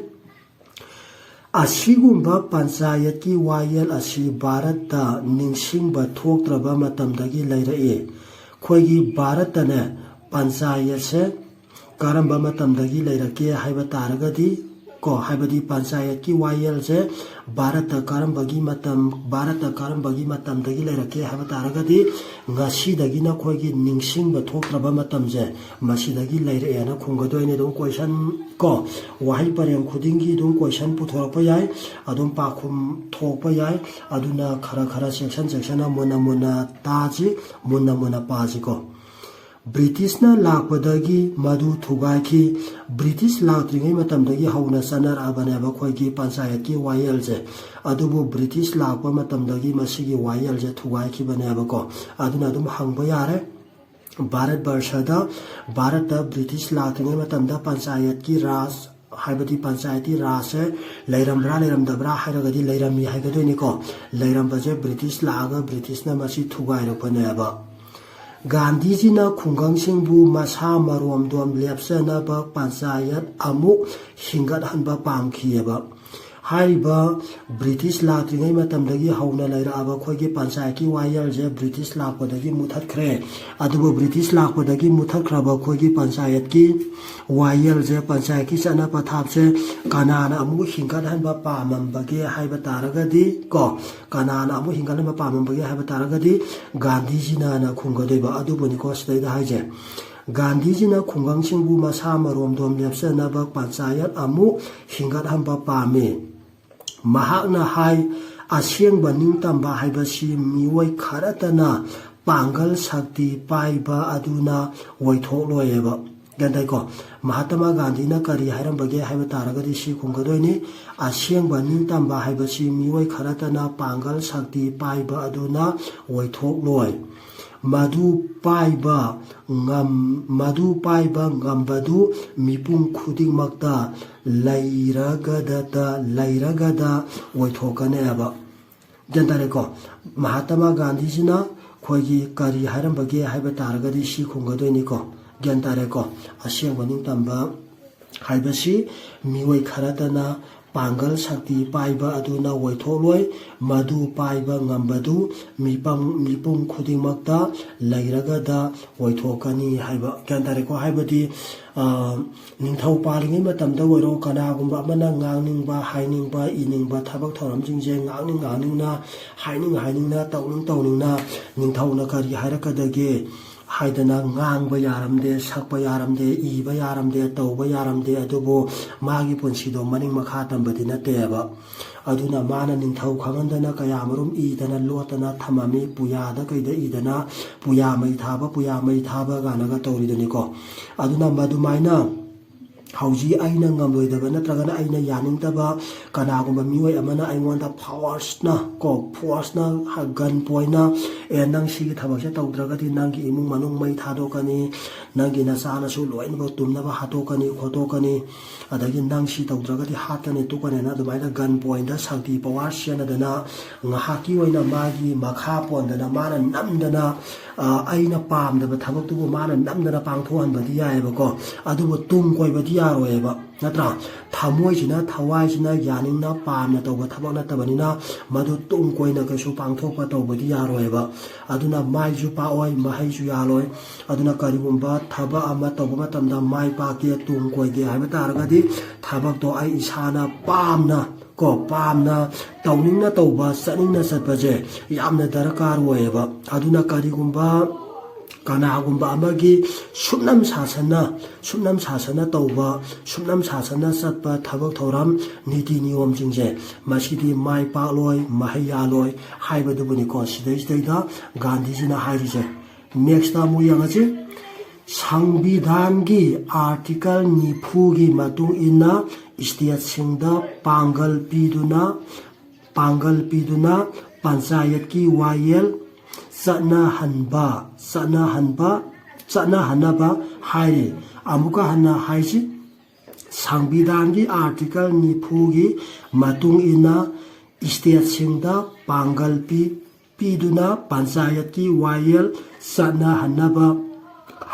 ꯑꯁꯤꯒꯨꯝꯕ ꯄꯟꯆꯥꯌꯠꯀꯤ ꯋꯥꯌꯦꯜ ꯑꯁꯤ ꯚꯥꯔꯠꯇ ꯅꯤꯡꯁꯤꯡꯕ ꯊꯣꯛꯇ꯭ꯔꯕ ꯃꯇꯝꯗꯒꯤ ꯂꯩꯔꯛꯏ꯫ ꯑꯩꯈꯣꯏꯒꯤ ꯚꯥꯔꯠꯇꯅꯦ, ꯄꯟꯆꯥꯌꯠꯁꯦ ꯀꯔꯝꯕ ꯃꯇꯝꯗꯒꯤ ꯂꯩꯔꯛꯀꯦ ꯍꯥꯏꯕ ꯇꯥꯔꯒꯗꯤ, ꯀꯣ, ꯍꯥꯏꯕꯗꯤ ꯄꯟꯆꯥꯌꯠꯀꯤ ꯋꯥꯌꯦꯜꯁꯦ ꯚꯥꯔꯠꯇ ꯀꯔꯝꯕꯒꯤ ꯃꯇꯝ, ꯚꯥꯔꯠꯇ ꯀꯔꯝꯕꯒꯤ ꯃꯇꯝꯗꯒꯤ ꯂꯩꯔꯛꯀꯦ ꯍꯥꯏꯕ ꯇꯥꯔꯒꯗꯤ, ꯉꯁꯤꯗꯒꯤ ꯅꯈꯣꯏꯒꯤ ꯅꯤꯡꯁꯤꯡꯕ ꯊꯣꯛꯇ꯭ꯔꯕ ꯃꯇꯝꯁꯦ ꯃꯁꯤꯗꯒꯤ ꯂꯩꯔꯛꯑꯦꯅ ꯈꯨꯝꯒꯗꯣꯏꯅꯦ꯫ ꯑꯗꯨꯝ question ꯀꯣ, ꯋꯥꯍꯩ ꯄꯔꯦꯡ ꯈꯨꯗꯤꯡꯒꯤ ꯑꯗꯨꯝ question ꯄꯨꯊꯣꯔꯛꯄ ꯌꯥꯏ, ꯑꯗꯨꯝ ꯄꯥꯎꯈꯨꯝ ꯊꯣꯛꯄ ꯌꯥꯏ꯫ ꯑꯗꯨꯅ ꯈꯔ ꯈꯔ section section ꯃꯨꯟꯅ ꯃꯨꯟꯅ ꯇꯥꯁꯤ, ꯃꯨꯟꯅ ꯃꯨꯟꯅ ꯄꯥꯁꯤꯀꯣ꯫ ꯕ꯭ꯔꯤꯇꯤꯁꯅ ꯂꯥꯛꯄꯗꯒꯤ ꯃꯗꯨ ꯊꯨꯒꯥꯏꯈꯤ꯫ ꯕ꯭ꯔꯤꯇꯤꯁ ꯂꯥꯛꯇ꯭ꯔꯤꯉꯩ ꯃꯇꯝꯗꯒꯤ ꯍꯧꯅ ꯆꯠꯅꯔꯛꯑꯕꯅꯦꯕ ꯑꯩꯈꯣꯏꯒꯤ ꯄꯟꯆꯥꯌꯠꯀꯤ ꯋꯥꯌꯦꯜꯁꯦ꯫ ꯑꯗꯨꯕꯨ ꯕ꯭ꯔꯤꯇꯤꯁ ꯂꯥꯛꯄ ꯃꯇꯝꯗꯒꯤ ꯃꯁꯤꯒꯤ ꯋꯥꯌꯦꯜꯁꯦ ꯊꯨꯒꯥꯏꯈꯤꯕꯅꯦꯕꯀꯣ꯫ ꯑꯗꯨꯅ ꯑꯗꯨꯝ ꯍꯪꯕ ꯌꯥꯔꯦ꯫ ꯚꯥꯔꯠ ꯕꯔꯁꯗ, ꯚꯥꯔꯠꯇ ꯕ꯭ꯔꯤꯇꯤꯁ ꯂꯥꯛꯇ꯭ꯔꯤꯉꯩ ꯃꯇꯝꯗ ꯄꯟꯆꯥꯌꯠꯀꯤ ꯔꯥꯖ, ꯍꯥꯏꯕꯗꯤ ꯄꯟꯆꯥꯌꯠꯀꯤ ꯔꯥꯖꯁꯦ ꯂꯩꯔꯝꯕ꯭ꯔꯥ ꯂꯩꯔꯝꯗꯕ꯭ꯔꯥ ꯍꯥꯏꯔꯒꯗꯤ ꯂꯩꯔꯝꯃꯤ ꯍꯥꯏꯒꯗꯣꯏꯅꯤꯀꯣ꯫ ꯂꯩꯔꯝꯕꯁꯦ ꯕ꯭ꯔꯤꯇꯤꯁ ꯂꯥꯛꯑꯒ ꯕ꯭ꯔꯤꯇꯤꯁꯅ ꯃꯁꯤ ꯊꯨꯒꯥꯏꯔꯛꯄꯅꯦꯕ꯫ ꯒꯥꯟꯙꯤꯖꯤꯅ ꯈꯨꯡꯒꯪꯁꯤꯡꯕꯨ ꯃꯁꯥ ꯃꯔꯣꯝꯗꯣꯝ ꯂꯦꯞꯆꯅꯕ ꯄꯟꯆꯥꯌꯠ ꯑꯃꯨꯛ ꯍꯤꯡꯒꯠꯍꯟꯕ ꯄꯥꯝꯈꯤꯑꯕ꯫ ꯍꯥꯏꯔꯤꯕ ꯕ꯭ꯔꯤꯇꯤꯁ ꯂꯥꯛꯇ꯭ꯔꯤꯉꯩ ꯃꯇꯝꯗꯒꯤ ꯍꯧꯅ ꯂꯩꯔꯛꯑꯕ ꯑꯩꯈꯣꯏꯒꯤ ꯄꯟꯆꯥꯌꯠꯀꯤ ꯋꯥꯌꯦꯜꯁꯦ ꯕ꯭ꯔꯤꯇꯤꯁ ꯂꯥꯛꯄꯗꯒꯤ ꯃꯨꯊꯠꯈ꯭ꯔꯦ꯫ ꯑꯗꯨꯕꯨ ꯕ꯭ꯔꯤꯇꯤꯁ ꯂꯥꯛꯄꯗꯒꯤ ꯃꯨꯊꯠꯈ꯭ꯔꯕ ꯑꯩꯈꯣꯏꯒꯤ ꯄꯟꯆꯥꯌꯠꯀꯤ ꯋꯥꯌꯦꯜꯁꯦ, ꯄꯟꯆꯥꯌꯠꯀꯤ ꯆꯠꯅ ꯄꯊꯥꯞꯁꯦ ꯀꯅꯥꯅ ꯑꯃꯨꯛ ꯍꯤꯡꯒꯠꯍꯟꯕ ꯄꯥꯝꯃꯝꯕꯒꯦ ꯍꯥꯏꯕ ꯇꯥꯔꯒꯗꯤ ꯀꯣ, ꯀꯅꯥꯅ ꯑꯃꯨꯛ ꯍꯤꯡꯒꯠꯍꯟꯕ ꯄꯥꯝꯃꯝꯕꯒꯦ ꯍꯥꯏꯕ ꯇꯥꯔꯒꯗꯤ ꯒꯥꯟꯙꯤꯖꯤꯅꯅ ꯈꯨꯝꯒꯗꯣꯏꯕ꯫ ꯑꯗꯨꯕꯨꯅꯤꯀꯣ ꯁꯤꯗꯩꯗ ꯍꯥꯏꯁꯦ꯫ ꯒꯥꯟꯙꯤꯖꯤꯅ ꯈꯨꯡꯒꯪꯁꯤꯡꯕꯨ ꯃꯁꯥ ꯃꯔꯣꯝꯗꯣꯝ ꯂꯦꯞꯆꯅꯕ ꯄꯟꯆꯥꯌꯠ ꯑꯃꯨꯛ ꯍꯤꯡꯒꯠꯍꯟꯕ ꯄꯥꯝꯃꯤ꯫ ꯃꯍꯥꯛꯅ ꯍꯥꯏ, "ꯑꯁꯦꯡꯕ ꯅꯤꯡꯇꯝꯕ ꯍꯥꯏꯕꯁꯤ ꯃꯤꯑꯣꯏ ꯈꯔꯇꯅ ꯄꯥꯡꯒꯜ ꯁꯛꯇꯤ ꯄꯥꯏꯕ ꯑꯗꯨꯅ ꯑꯣꯏꯊꯣꯛꯂꯣꯏꯑꯕ"꯫ ꯒ꯭ꯌꯥꯟ ꯇꯥꯏꯀꯣ? ꯃꯍꯥꯇꯃꯥ ꯒꯥꯟꯙꯤꯅ ꯀꯔꯤ ꯍꯥꯏꯔꯝꯕꯒꯦ ꯍꯥꯏꯕ ꯇꯥꯔꯒꯗꯤ ꯁꯤ ꯈꯨꯝꯒꯗꯣꯏꯅꯤ, "ꯑꯁꯦꯡꯕ ꯅꯤꯡꯇꯝꯕ ꯍꯥꯏꯕꯁꯤ ꯃꯤꯑꯣꯏ ꯈꯔꯇꯅ ꯄꯥꯡꯒꯜ ꯁꯛꯇꯤ ꯄꯥꯏꯕ ꯑꯗꯨꯅ ꯑꯣꯏꯊꯣꯛꯂꯣꯏ꯫ ꯃꯗꯨ ꯄꯥꯏꯕ ꯉꯝ-, ꯃꯗꯨ ꯄꯥꯏꯕ ꯉꯝꯕꯗꯨ ꯃꯤꯄꯨꯝ ꯈꯨꯗꯤꯡꯃꯛꯇ ꯂꯩꯔꯒꯗꯇ, ꯂꯩꯔꯒꯗ ꯑꯣꯏꯊꯣꯛꯀꯅꯦꯕ"꯫ ꯒ꯭ꯌꯥꯟ ꯇꯥꯔꯦꯀꯣ? ꯃꯍꯥꯇꯃꯥ ꯒꯥꯟꯙꯤꯁꯤꯅ ꯑꯩꯈꯣꯏꯒꯤ ꯀꯔꯤ ꯍꯥꯏꯔꯝꯕꯒꯦ ꯍꯥꯏꯕ ꯇꯥꯔꯒꯗꯤ ꯁꯤ ꯈꯨꯝꯒꯗꯣꯏꯅꯤꯀꯣ꯫ ꯒ꯭ꯌꯥꯟ ꯇꯥꯔꯦꯀꯣ? ꯑꯁꯦꯡꯕ ꯅꯤꯡꯇꯝꯕ ꯍꯥꯏꯕꯁꯤ ꯃꯤꯑꯣꯏ ꯈꯔꯇꯅ ꯄꯥꯡꯒꯜ ꯁꯛꯇꯤ ꯄꯥꯏꯕ ꯑꯗꯨꯅ ꯑꯣꯏꯊꯣꯛꯂꯣꯏ, ꯃꯗꯨ ꯄꯥꯏꯕ ꯉꯝꯕꯗꯨ ꯃꯤꯄꯝ-, ꯃꯤꯄꯨꯝ ꯈꯨꯗꯤꯡꯃꯛꯇ ꯂꯩꯔꯒꯗ ꯑꯣꯏꯊꯣꯛꯀꯅꯤ ꯍꯥꯏꯕ꯫ ꯒ꯭ꯌꯥꯟ ꯇꯥꯔꯦꯀꯣ? ꯍꯥꯏꯕꯗꯤ, ꯑ, ꯅꯤꯡꯊꯧ ꯄꯥꯜꯂꯤꯉꯩ ꯃꯇꯝꯗ ꯑꯣꯏꯔꯣ, ꯀꯅꯥꯒꯨꯝꯕ ꯑꯃꯅ ꯉꯥꯡꯅꯤꯡꯕ, ꯍꯥꯏꯅꯤꯡꯕ, ꯏꯅꯤꯡꯕ ꯊꯕꯛ ꯊꯧꯔꯝꯁꯤꯡꯁꯦ ꯉꯥꯡꯅꯤꯡ ꯉꯥꯡꯅꯤꯡꯅ, ꯍꯥꯏꯅꯤꯡ ꯍꯥꯏꯅꯤꯡꯅ, ꯇꯧꯅꯤꯡ ꯇꯧꯅꯤꯡꯅ ꯅꯤꯡꯊꯧꯅ ꯀꯔꯤ ꯍꯥꯏꯔꯛꯀꯗꯒꯦ? ꯍꯥꯏꯗꯅ ꯉꯥꯡꯕ ꯌꯥꯔꯝꯗꯦ, ꯁꯛꯄ ꯌꯥꯔꯝꯗꯦ, ꯏꯕ ꯌꯥꯔꯝꯗꯦ, ꯇꯧꯕ ꯌꯥꯔꯝꯗꯦ꯫ ꯑꯗꯨꯕꯨ ꯃꯥꯒꯤ ꯄꯨꯟꯁꯤꯗꯣ ꯃꯅꯤꯡ ꯃꯈꯥ ꯇꯝꯕꯗꯤ ꯅꯠꯇꯦꯕ꯫ ꯑꯗꯨꯅ ꯃꯥꯅ ꯅꯤꯡꯊꯧ ꯈꯪꯍꯟꯗꯅ ꯀꯌꯥꯃꯔꯨꯝ ꯏꯗꯅ ꯂꯣꯠꯇꯅ ꯊꯝꯃꯝꯃꯤ, ꯄꯨꯌꯥꯗ ꯀꯩꯗ ꯏꯗꯅ ꯄꯨꯌꯥ ꯃꯩ ꯊꯥꯕ, ꯄꯨꯌꯥ ꯃꯩ ꯊꯥꯕ ꯀꯥꯏꯅꯒ ꯇꯧꯔꯤꯗꯨꯅꯤꯀꯣ꯫ ꯑꯗꯨꯅ ꯃꯗꯨꯃꯥꯏꯅ ꯍꯧꯖꯤꯛ ꯑꯩꯅ ꯉꯝꯂꯣꯏꯗꯕ ꯅꯠꯇ꯭ꯔꯒꯅ ꯑꯩꯅ ꯌꯥꯅꯤꯡꯗꯕ ꯀꯅꯥꯒꯨꯝꯕ ꯃꯤꯑꯣꯏ ꯑꯃꯅ ꯑꯩꯉꯣꯟꯗ ꯐꯣꯔꯁꯅ ꯀꯣ, ꯐꯣꯔꯁꯅ, ꯒꯟ ꯄꯣꯏꯟꯅ, "ꯑꯦ, ꯅꯪ ꯁꯤꯒꯤ ꯊꯕꯛꯁꯦ ꯇꯧꯗ꯭ꯔꯒꯗꯤ ꯅꯪꯒꯤ ꯏꯃꯨꯡ ꯃꯅꯨꯡ ꯃꯩ ꯊꯥꯗꯣꯛꯀꯅꯤ, ꯅꯪꯒꯤ ꯅꯆꯥ ꯅꯁꯨ ꯂꯣꯏꯅꯃꯛ ꯇꯨꯝꯅꯕ ꯍꯥꯠꯇꯣꯛꯀꯅꯤ ꯈꯣꯠꯇꯣꯛꯀꯅꯤ, ꯑꯗꯒꯤ ꯅꯪ ꯁꯤ ꯇꯧꯗ꯭ꯔꯒꯗꯤ ꯍꯥꯠꯀꯅꯤ ꯇꯨꯀꯅꯤꯅ" ꯑꯗꯨꯃꯥꯏꯅ ꯒꯟ ꯄꯣꯏꯟꯗ ꯁꯛꯇꯤ ꯄꯋꯥꯔ ꯁꯤꯖꯤꯟꯅꯗꯅ ꯉꯥꯏꯍꯥꯛꯀꯤ ꯑꯣꯏꯅ ꯃꯥꯒꯤ ꯃꯈꯥ ꯄꯣꯟꯗꯅ ꯃꯥꯅ ꯅꯝꯗꯅ, ꯑ, ꯑꯩꯅ ꯄꯥꯝꯗꯕ ꯊꯕꯛꯇꯨꯕꯨ ꯃꯥꯅ ꯅꯝꯗꯅ ꯄꯥꯡꯊꯣꯛꯍꯟꯕꯗꯤ ꯌꯥꯏꯑꯕꯀꯣ꯫ ꯑꯗꯨꯕꯨ ꯇꯨꯡ ꯀꯣꯏꯕꯗꯤ ꯌꯥꯔꯣꯏꯑꯕ, ꯅꯠꯇ꯭ꯔꯥ? ꯊꯃꯣꯏꯁꯤꯅ, ꯊꯋꯥꯏꯁꯤꯅ ꯌꯥꯅꯤꯡꯅ ꯄꯥꯝꯅ ꯇꯧꯕ ꯊꯕꯛ ꯅꯠꯇꯕꯅꯤꯅ ꯃꯗꯨ ꯇꯨꯡ ꯀꯣꯏꯅ ꯀꯩꯁꯨ ꯄꯥꯡꯊꯣꯛꯄ ꯇꯧꯕꯗꯤ ꯌꯥꯔꯣꯏꯑꯕ꯫ ꯑꯗꯨꯅ ꯃꯥꯏꯁꯨ ꯄꯥꯛꯑꯣꯏ, ꯃꯍꯩꯁꯨ ꯌꯥꯜꯂꯣꯏ꯫ ꯑꯗꯨꯅ ꯀꯔꯤꯒꯨꯝꯕ ꯊꯕꯛ ꯑꯃ ꯇꯧꯕ ꯃꯇꯝꯗ ꯃꯥꯏ ꯄꯥꯛꯀꯦ, ꯇꯨꯡ ꯀꯣꯏꯒꯦ ꯍꯥꯏꯕ ꯇꯥꯔꯒꯗꯤ ꯊꯕꯛꯇꯣ ꯑꯩ ꯏꯁꯥꯅ ꯄꯥꯝꯅ ꯀꯣ, ꯄꯥꯝꯅ ꯇꯧꯅꯤꯡꯅ ꯇꯧꯕ, ꯆꯠꯅꯤꯡꯅ ꯆꯠꯄꯁꯦ ꯌꯥꯝꯅ ꯗꯔꯀꯥꯔ ꯑꯣꯏꯌꯦꯕ꯫ ꯑꯗꯨꯅ ꯀꯔꯤꯒꯨꯝꯕ ꯀꯅꯥꯒꯨꯝꯕ ꯑꯃꯒꯤ ꯁꯨꯞꯅꯝ ꯁꯥꯁꯟꯅ, ꯁꯨꯞꯅꯝ ꯁꯥꯁꯟꯅ ꯇꯧꯕ, ꯁꯨꯞꯅꯝ ꯁꯥꯁꯟꯅ ꯆꯠꯄ ꯊꯕꯛ ꯊꯧꯔꯝ, ꯅꯤꯇꯤ ꯅꯤꯌꯣꯝꯁꯤꯡꯁꯦ, ꯃꯁꯤꯗꯤ ꯃꯥꯏ ꯄꯥꯛꯂꯣꯏ, ꯃꯍꯩ ꯌꯥꯜꯂꯣꯏ ꯍꯥꯏꯕꯗꯨꯕꯨꯅꯤꯀꯣ ꯁꯤꯗꯩꯁꯤꯗꯩꯗ ꯒꯥꯟꯙꯤꯖꯤꯅ ꯍꯥꯏꯔꯤꯁꯦ꯫ ꯅꯦꯛꯁꯇ ꯑꯃꯨꯛ ꯌꯦꯡꯉꯁꯤ꯫ ꯁꯪꯕꯤꯙꯥꯟꯒꯤ ꯑꯥꯔꯇꯤꯀꯜ ꯅꯤꯐꯨꯒꯤ ꯃꯇꯨꯡ ꯏꯟꯅ ꯁ꯭ꯇꯦꯠꯁꯤꯡꯗ ꯄꯥꯡꯒꯜ ꯄꯤꯗꯨꯅ, ꯄꯥꯡꯒꯜ ꯄꯤꯗꯨꯅ ꯄꯟꯆꯥꯌꯠꯀꯤ ꯋꯥꯌꯦꯜ ꯆꯠꯅꯍꯟꯕ, ꯆꯠꯅꯍꯟꯕ, ꯆꯠꯅꯍꯟꯅꯕ ꯍꯥꯏꯔꯤ꯫ ꯑꯃꯨꯛꯀ ꯍꯟꯅ ꯍꯥꯏꯁꯤ, ꯁꯪꯕꯤꯙꯥꯟꯒꯤ ꯑꯥꯔꯇꯤꯀꯜ ꯅꯤꯐꯨꯒꯤ ꯃꯇꯨꯡ ꯏꯟꯅ ꯁ꯭ꯇꯦꯠꯁꯤꯡꯗ ꯄꯥꯡꯒꯜ ꯄꯤ, ꯄꯤꯗꯨꯅ ꯄꯟꯆꯥꯌꯠꯀꯤ ꯋꯥꯌꯦꯜ ꯆꯠꯅꯍꯟꯅꯕ